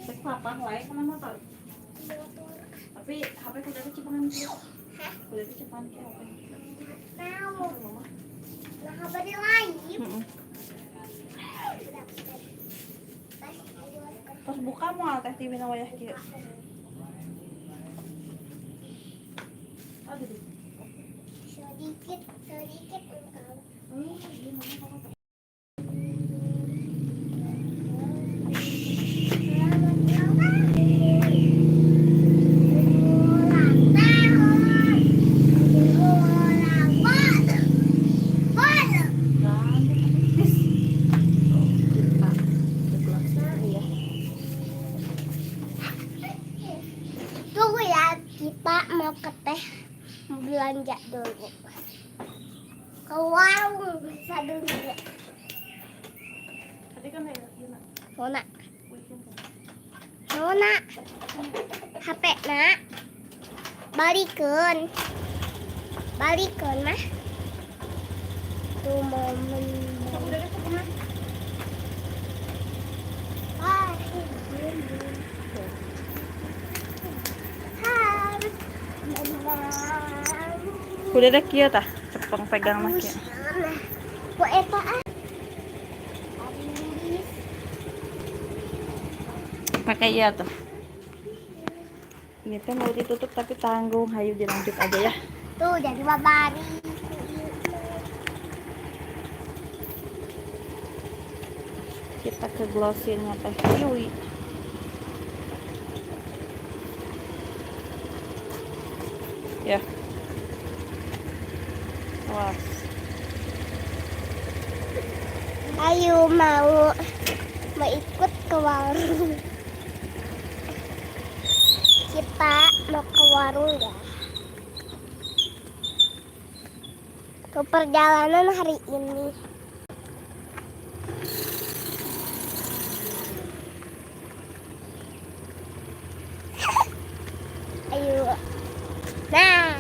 Cek apa wae kana motor. Motor. Tapi HP kudu dicepengan kieu. Hah? Kudu dicepengan kieu HP. Mau. Nah, beri live. Heeh. Terus buka moal Teh Tiwi na wayah kieu. Aduh. Sedikit, sedikit engkau. Gimana? Selamat ulang tahun. Ulang tahun. Ulang tahun. Ulang. Tis. Kita ke grosir dulu ya. Tunggu ya, kita mau ke teh belanja dulu. Ke warung bisa dulu ya. Tadi kan ada ieu na. Nona, Weekend kan. Nona, HP nak, balikeun, balikeun mah. Tuh momen. Sok udah deh cepengan. Ah, harus menang. Kudu deh kieu tah, cepeng pegang mah kieu. Ku eta ah. Habis. Pakai iya tuh. Ini teh mau ditutup tapi tanggung, hayu dilanjut aja ya. Tuh jadi babari. Ku ieu mah. Kita ke grosirnya Teh Tiwi. Ya. Awas. Ayo mau mau ikut ke warung. Kita mau ke warung ya. Ke perjalanan hari ini. Ayo. Nah,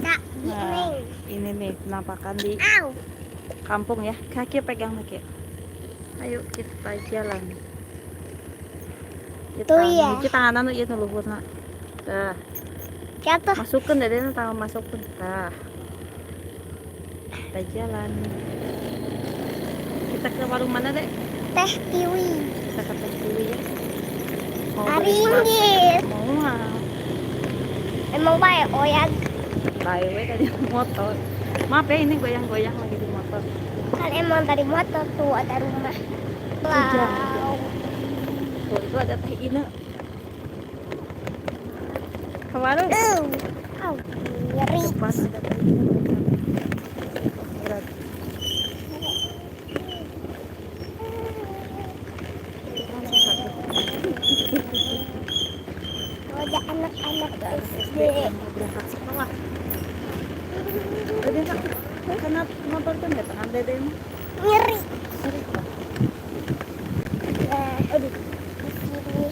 Kak, Nah, Neng. ini nih penampakan di Au. kampung ya. Kaki pegang kaki. Ayo kita jalan. Kita Tuh ya. Nyuci tanganan ieu nu luhurna. Tah, Jatuh. masukkeun deh tangan masukkeun. Tah. Kita jalan. Kita ke warung mana, Dek? Teh Tiwi. Kita ke Teh Tiwi ya. Mau beli Ringgit. Mau mah. Emang baik oyag. Bae we tadi motor. Maaf ya ini goyang-goyang lagi di motor. Kan emang dari motor tuh ada rumah. Wow. Tuh, itu ada Teh Ine. Ke warung. Au, ngeri. Depan ada Teh Ine. Anak SD yang mau berangkat sekolah. Dede sakit karena motor kan nggak tangan dede mah. Ngeri. Ngeri. Nah, Aduh, di sini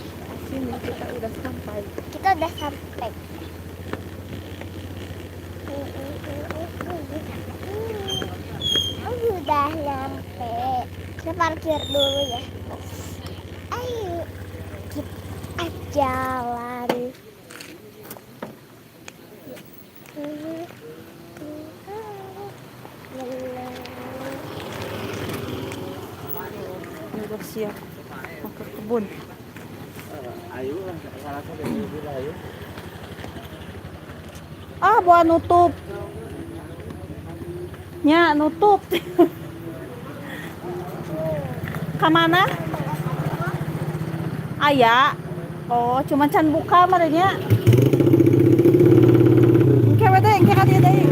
sini kita udah sampai. kita udah sampai. Aku udah nyampe. Kita parkir dulu ya. Ayo kita jalan. Ini udah siap mau ke kebun. Ayo lah, salah satu dari ayo. Ah, buat nutup. Nya, nutup. Kamana? Aya. Oh, cuma can buka merenya. Engke we teh, engke ka dieu deui.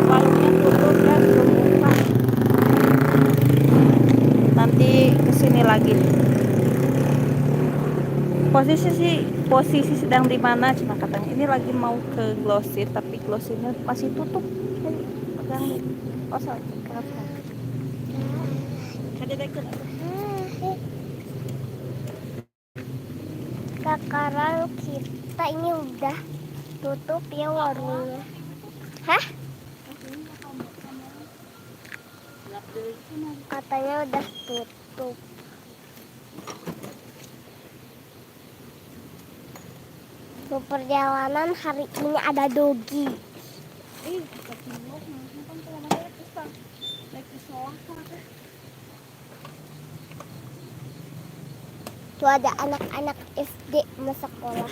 Warungnya tutup kan, belum buka. Nanti kesini lagi. Posisi sedang di mana? Cuma katanya ini lagi mau ke Glosir, tapi Glosirnya masih tutup. Ayo, pegang deh. Oh, sorry. Pegang, pegang. Ada deket. Sekarang kita ini udah tutup ya warungnya. Hah? Katanya udah tutup. Perjalanan hari ini ada dogi. Ih, kan kalau mana lagi sholat. Tuh ada anak-anak SD mau sekolah.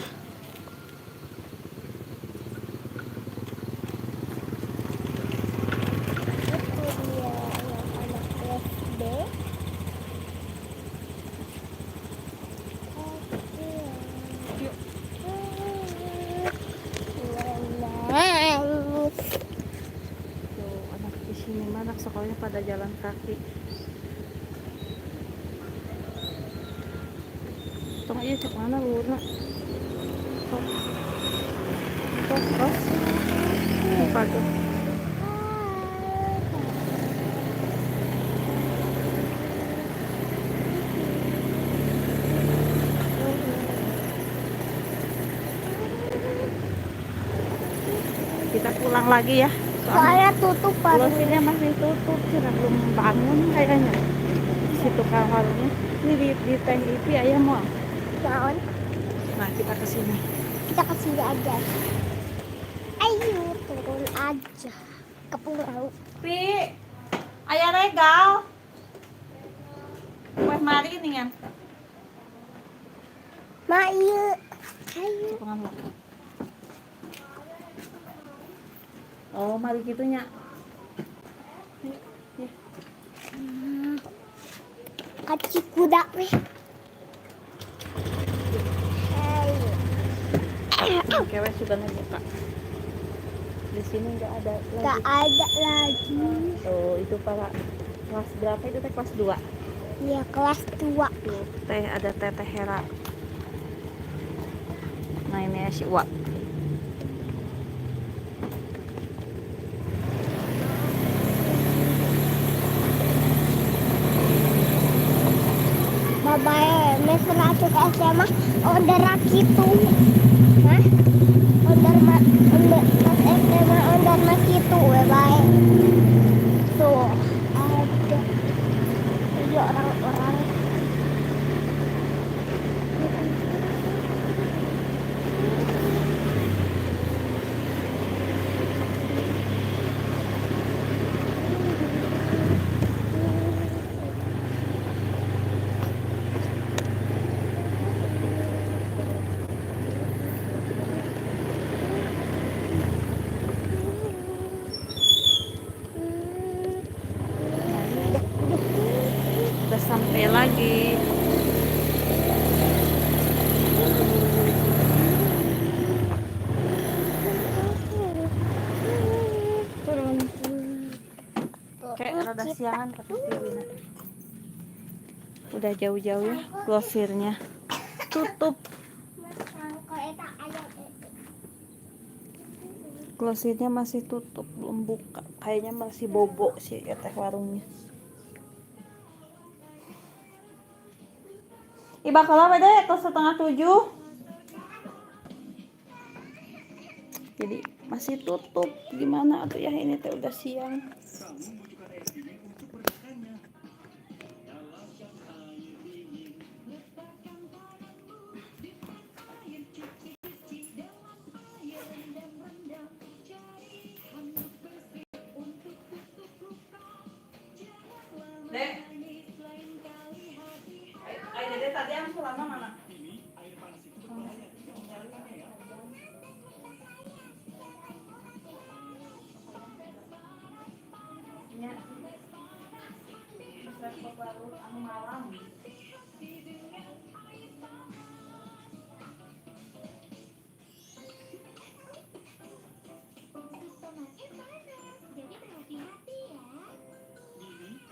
Itu dia anak-anak SD. Yuk. Nangis. Tuh, anak di sini mah anak sekolahnya pada jalan kaki. Tong iya cek mana luhurna? Tok. Tok, tos. Lupa tuh. Kita pulang lagi ya. Soalnya tutup warungnya. Glosirnya masih tutup, cina belum bangun kayaknya. Si tukang warungnya. Ini di Teh Ipi ayah mau. Naon? Nah, kita ke sini. Kita ke sini aja. Ayo turun aja ke pulau. Pi, ayah regal. Weh mari nih kan. Ma iya. Ayo. Oh, mari gitunya. Ya. Kaci kuda weh. Ayo. Cewek sudah buka. Di sini nggak ada lagi. Gak ada lagi. Oh, itu para kelas berapa itu teh? Kelas 2. Ya, kelas 2. Tuh, teh ada Teteh Hera. Nah, ini si Uwa. Bapak mes 100 SMA order gitu. Hah? Order order SMA order gitu, baik. Tuh, ada iya orang-orang. Udah sampai lagi. Turun. Kayak rada siangan tapi Wina. Udah jauh-jauh ya grosirnya. Tutup. Grosirnya masih tutup, belum buka. Kayaknya masih bobo sih ya teh warungnya. Iba kalau beda ke 6:30. Jadi masih tutup. Gimana tuh ya, ini teh udah siang. Dek, ayo Dede tadi yang selama mana? Ya. Repot baru anu malam. Susu tomatnya panas, jadi berhati-hati ya.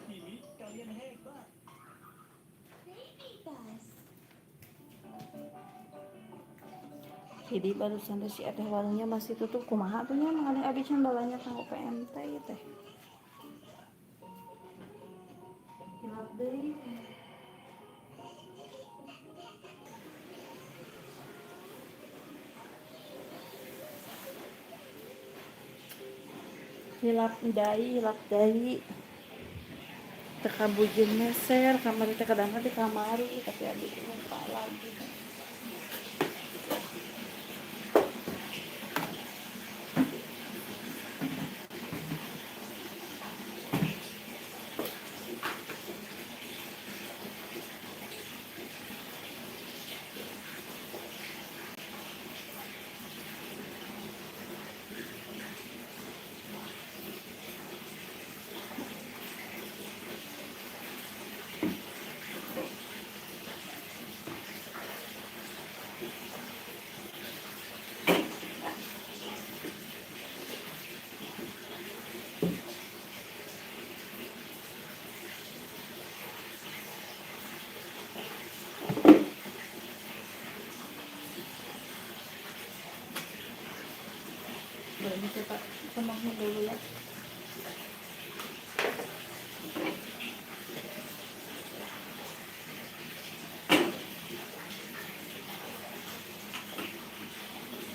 Mimi, kalian hebat. Baby Bus. Jadi barusan teh si teh warungnya masih tutup, kumaha tuh nya mengalih abi can balanya kanggo PMT ieu teh. Hilap deui. Hilap deui, hilap deui. Teu kabujeun meser, kamari teh kadang di kamari, tapi abi lupa lagi. Ini kita penuhin dulu ya.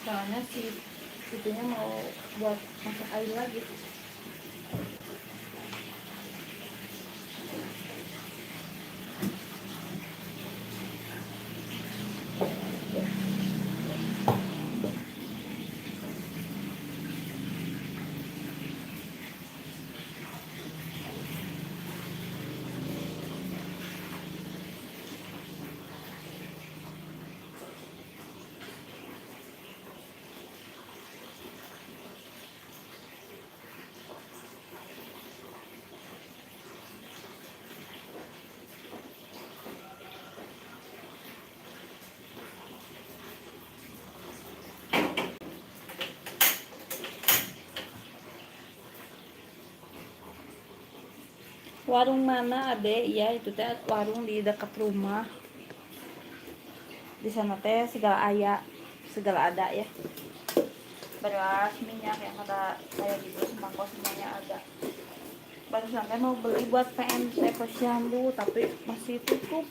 Soalnya si itunya mau buat masak air lagi. Warung mana ade? Iya itu teh warung di dekat rumah. Di sana teh segala aya, segala ada ya. Beras, minyak yang kata kayak gitu, sembako semuanya ada. Barusan teh mau beli buat PMT posyandu tapi masih tutup.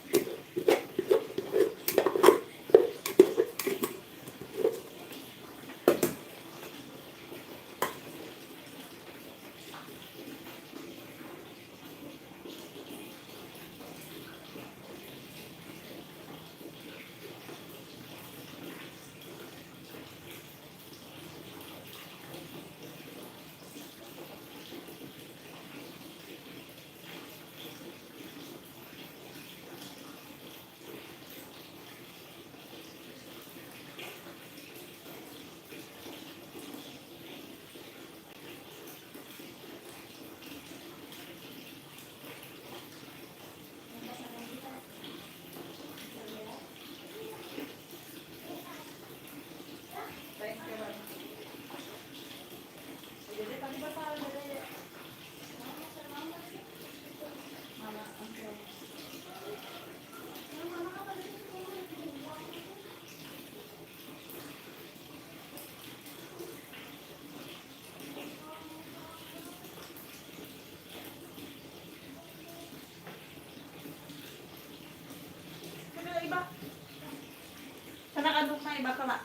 Saya bakal lah.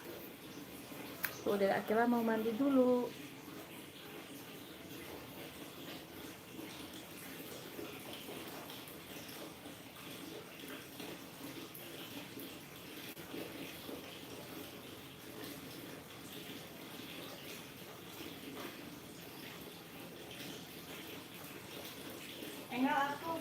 Tuh, dari Akila mau mandi dulu. Enggak aku.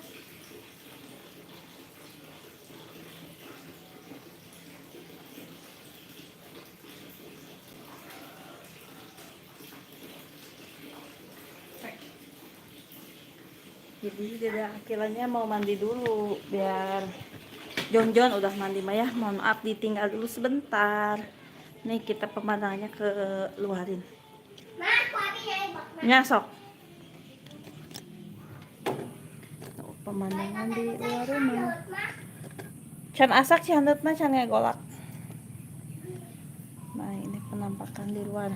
Jadi Dede Akilanya mau mandi dulu biar Jon-Jon udah mandi Maya, mohon maaf ditinggal dulu sebentar. Nih kita pemandangannya ke luarin. Nyasok. Tuh, pemandangan di luar rumah. Can asak sih handut mah can ngegolak. Nah, ini penampakan di luar.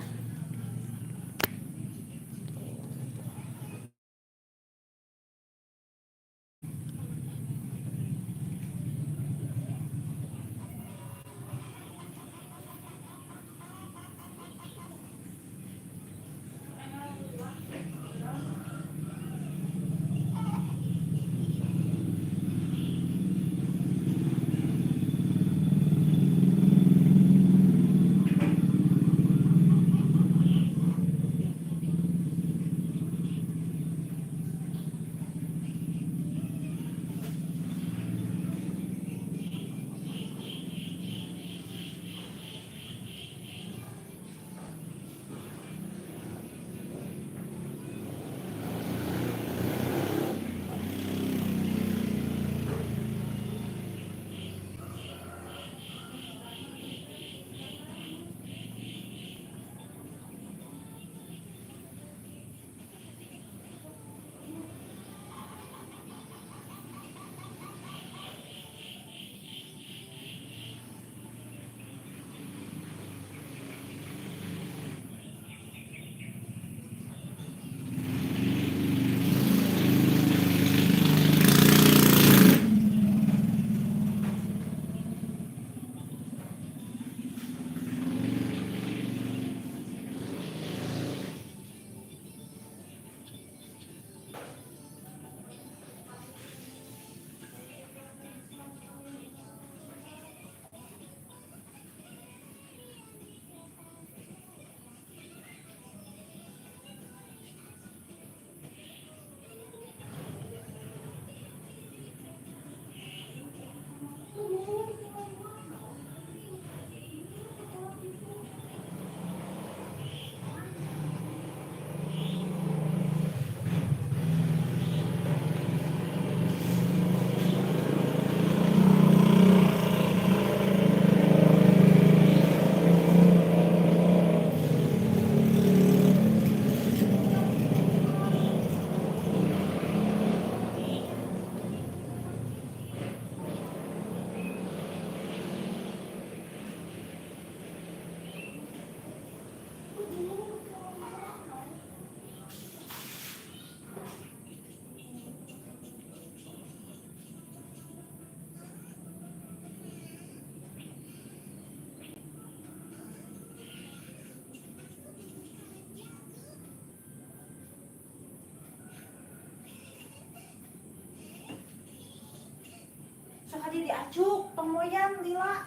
Sok aja diacuk, pemoyan lila. Sampai jumpa.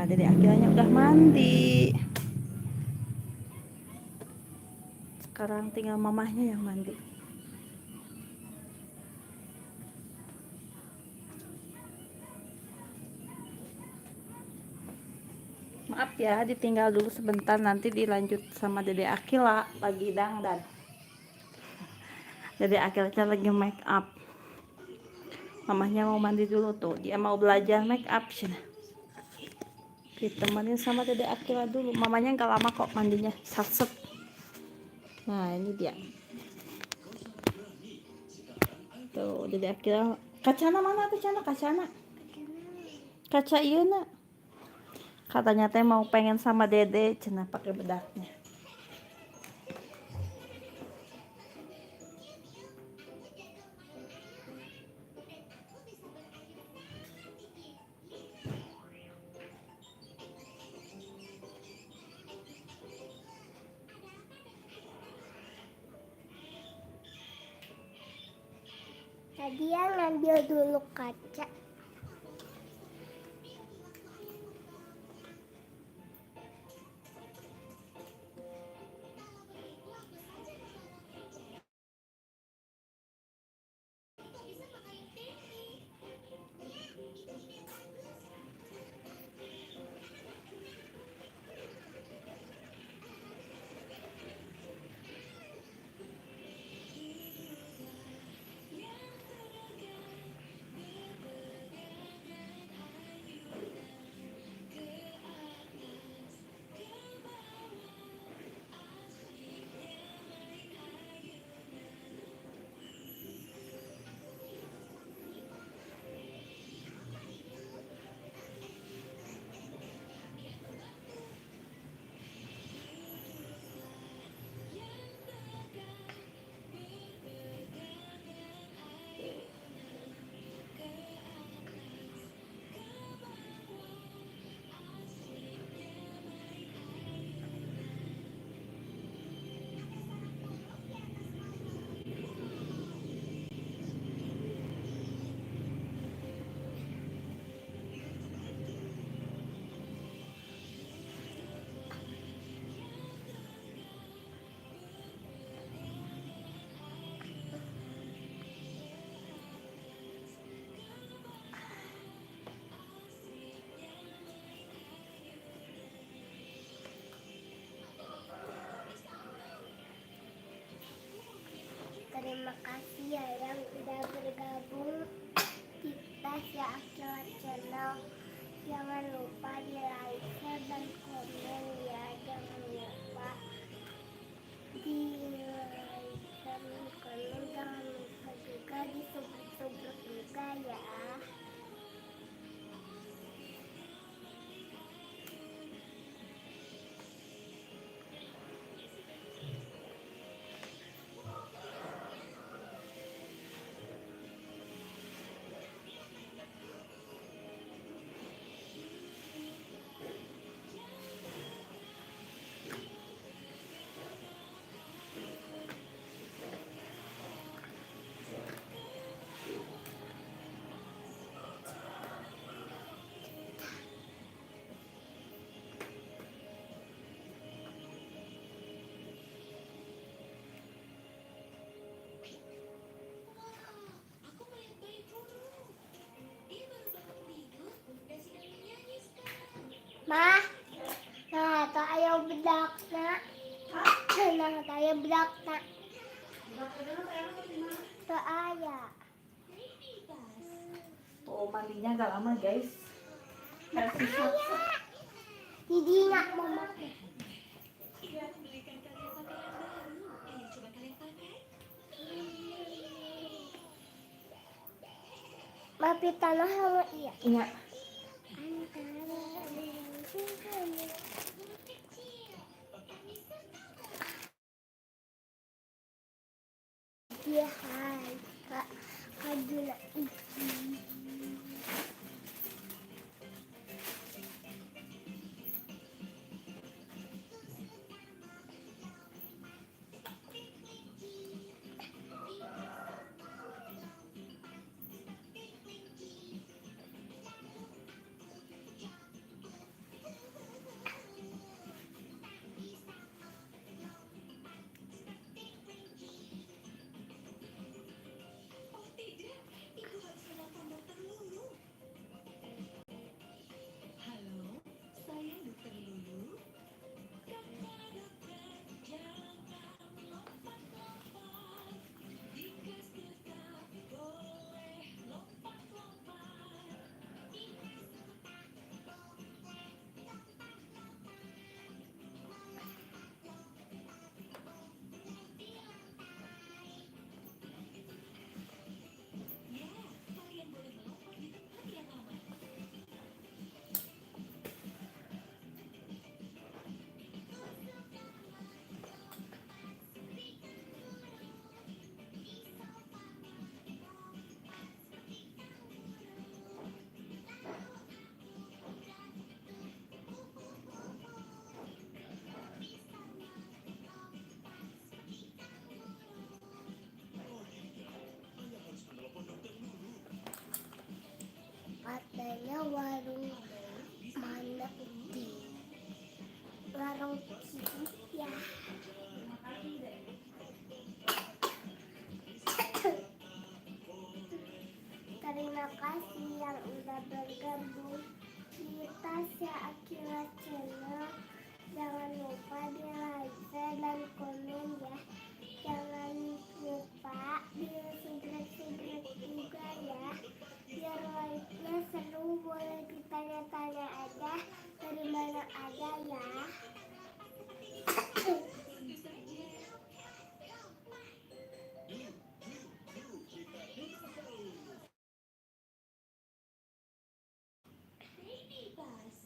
Nah, Dede Akilanya udah mandi. Sekarang tinggal mamahnya yang mandi. Maaf ya, ditinggal dulu sebentar, nanti dilanjut sama Dede Akila lagi dangdan. Dede Akila lagi make up. Mamahnya mau mandi dulu tuh, dia mau belajar make up sih. Ditemenin sama Dede Akila dulu. Mamanya nggak lama kok mandinya, satset. Nah, ini dia. Tuh, Dede Akila. Kacana mana tuh, Cana? Kacana. Kaca iya nak. Katanya teh mau pengen sama Dede, cenah pakai bedaknya. Tadi yang ngambil dulu kaca. Terima kasih ya yang udah bergabung di Tasya Akila Channel. Jangan lupa di like, share, dan komen ya. Jangan lupa di like, share, dan komen. Jangan lupa juga di subscribe juga ya. Ma, nah tayo bedak na. Nah tayo bedak na. Tuh aya. Oh, mandinya gak lama, guys. Versi satset. Jadi nggak mau makan. Belikan kalian pakaian baru. Ayo coba kalian pakai. Mapi tanah sama iya. Iya. Antara Dia hai Kak Kajuna iki. Warung mana di warung kiri ya. Terima kasih yang udah bergabung di Tasya Aqilla Channel. Jangan lupa di like, share, dan komen ya. Jangan lupa di subscribe juga ya. Biar like-nya seru, boleh ditanya-tanya aja dari mana aja ya. Baby Bus.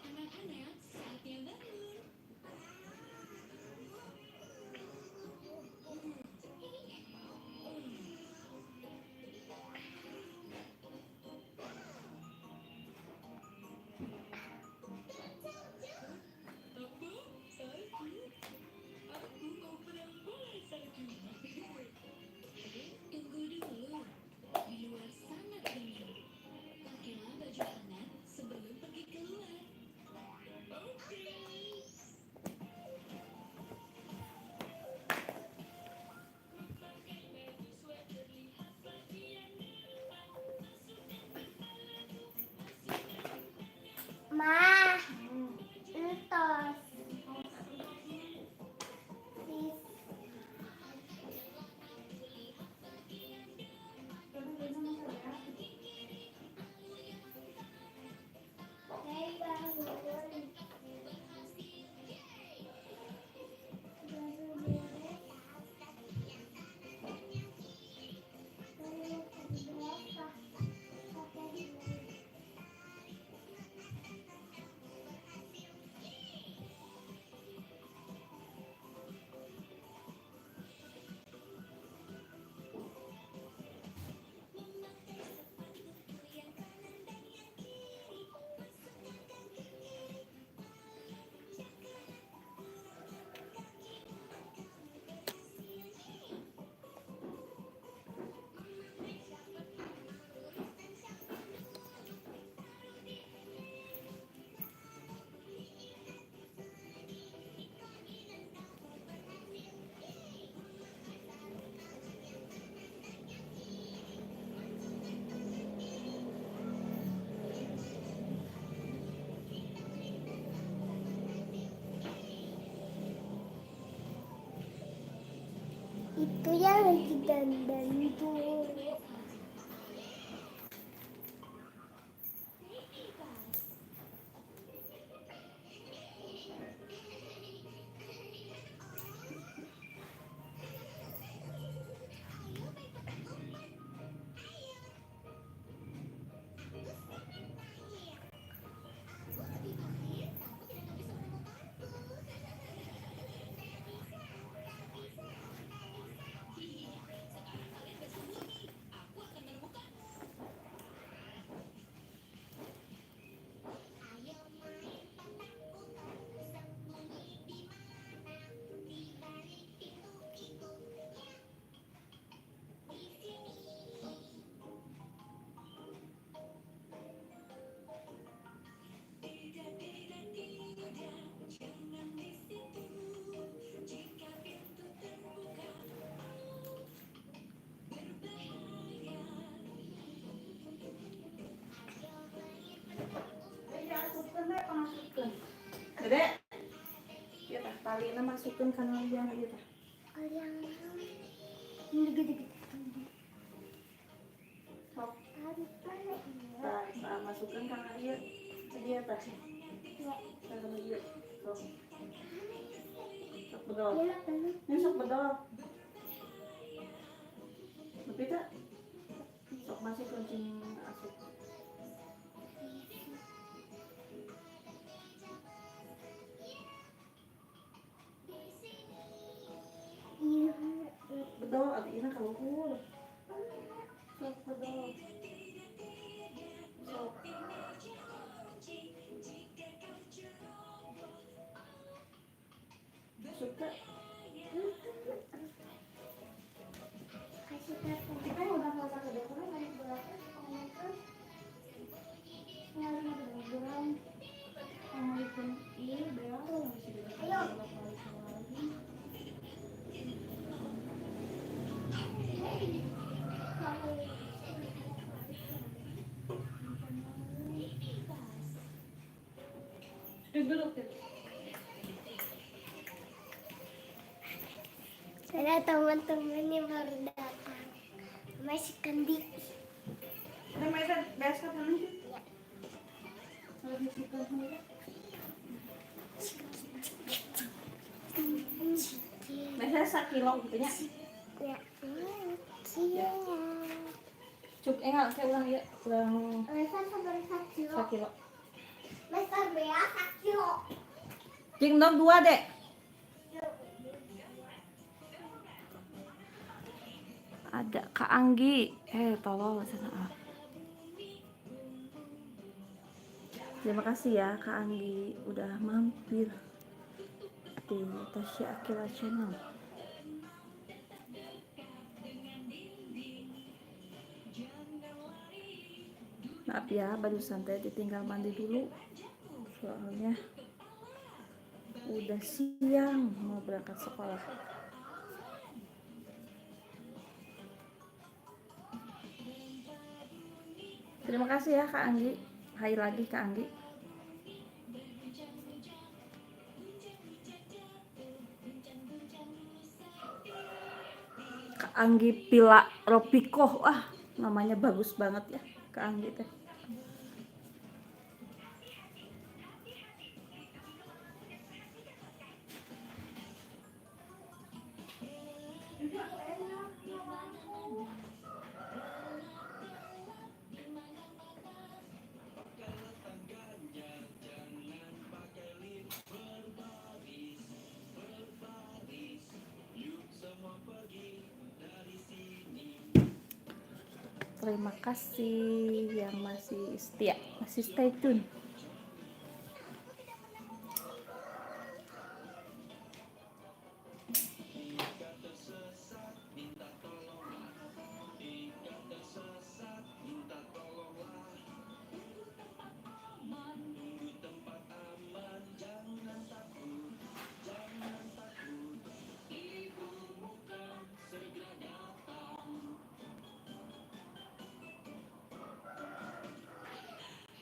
Anak-anak, saatnya bangun. Apa? Salju? Aku mau perang bola salju. Tunggu dulu. Di luar sangat dingin. Pakailah baju hangat sebelum pergi keluar. Oke. Pakai baju sweater, lihat bagian depan. Masukkan kepalaku, masukkan Ma, entos. Sis. Hei, bangun. Baru beres. Baru berapa? Pakai dulu. Memakai sepatu yang kanan dan yang kiri. Masukkan kaki kiri, loncat kanan. Kaki, kamu berhasil. Yeay! Memakai pertama lurus dan siapa dulu. Taruh di leher. Lalu diikat sedikit lagi dan kamu berhasil. Yeay! Memakai sarung tangan yang kanan dan yang kiri. Masukkan tangan kiri. Ditarik dan kamu berhasil. Yeay! Itu yang lagi dandan tuh. Baby Bus. Ayo main petak umpet. Ayo. Aku senang mahir. Aku lebih mahir, kamu tidak akan bisa menemukanku. Tak bisa, tak bisa, tak bisa. Sekarang kalian bersembunyi. Aku akan menemukanmu. Ayo main petak umpet, sembunyi di mana? Di balik pintu itu, ya. Di sini. Tidak, tidak, tidak, jangan di situ. Jika pintu terbuka, oh, berbahaya. Ayo main petak umpet. Ayo asupkeun we, pangasupkeun. Dede. Ieu tah talina masukkeun kana liang ieu tah. Yang mana? Ini gede-gede. Sok. Tarik mana ini? Tah, tah masukkeun kana ieu. Ieu tah. Ya. Tah kana ieu. Sok. Sok bedol. Ya, peluk. Ini sok bedol. Nepi teh? Sok masuk kuncing asup. Iya. Bedol atuh ieu ka luhur. Sok bedol. Sok. Asup teh? Duduk duduk. Ada teman-teman yang baru datang. Masih kendi. Kita main beres kapan nih? Biasanya sakilo gitu nya. Ya, iya. Cuk, enggak, saya ulang ya. Ulang Besar seberapa kilo? sakilo. Besar bea kilo. Cing dong dua, Dek. Ada Kak Anggi. Eh, tolong sana. Ah. Terima kasih ya Kak Anggi udah mampir di Tasya Akila Channel. Maaf ya, barusan teh ditinggal mandi dulu. Soalnya udah siang mau berangkat sekolah. Terima kasih ya Kak Anggi. Hai lagi Kak Anggi. Kak Anggi Pila Ropiko. Wah, namanya bagus banget ya Kak Anggi teh. Terima kasih yang masih setia, masih stay tune.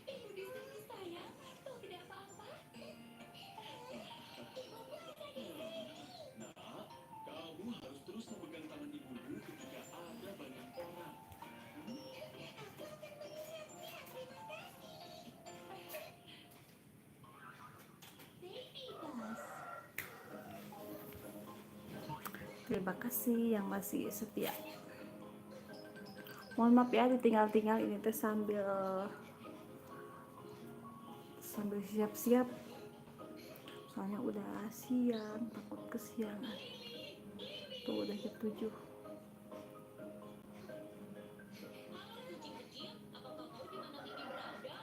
Ibu di sini sayang, kau tidak apa-apa. Nak, kamu harus terus memegang tangan ibumu ketika ada banyak orang. Aku akan mengingatnya. Terima kasih. Baby Bus. Terima kasih yang masih setia. Mohon maaf ya ditinggal-tinggal, ini teh sambil sambil siap-siap. Soalnya udah siang, takut kesiangan. Tuh udah jam 7. Kucing kecil, apa kau tahu di mana Bibi berada?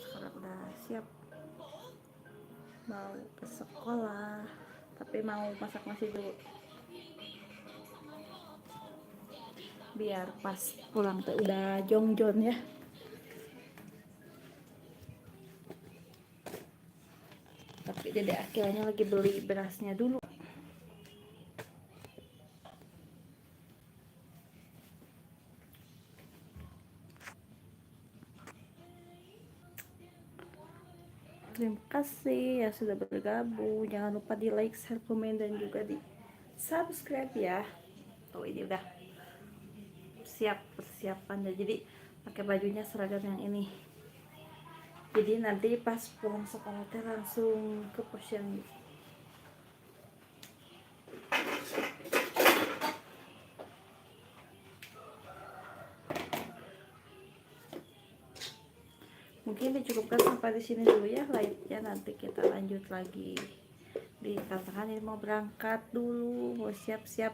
Sekarang udah siap mau ke sekolah, tapi mau masak nasi dulu biar pas pulang tuh udah jongjon ya. Tapi Dede akhirnya lagi beli berasnya dulu. Terima kasih ya sudah bergabung. Jangan lupa di like, share, komen, dan juga di subscribe ya. Tuh ini udah siap persiapan ya. Jadi pakai bajunya seragam yang ini. Jadi nanti pas pulang sekolah teh langsung ke posyandu. Mungkin dicukupkan sampai di sini dulu ya live-nya, nanti kita lanjut lagi di tantangan. Ini mau berangkat dulu, mau siap-siap.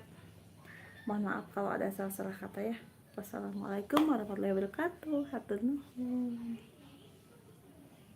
Mohon maaf kalau ada salah-salah kata ya. Wassalamualaikum warahmatullahi wabarakatuh. Hatur nuhun.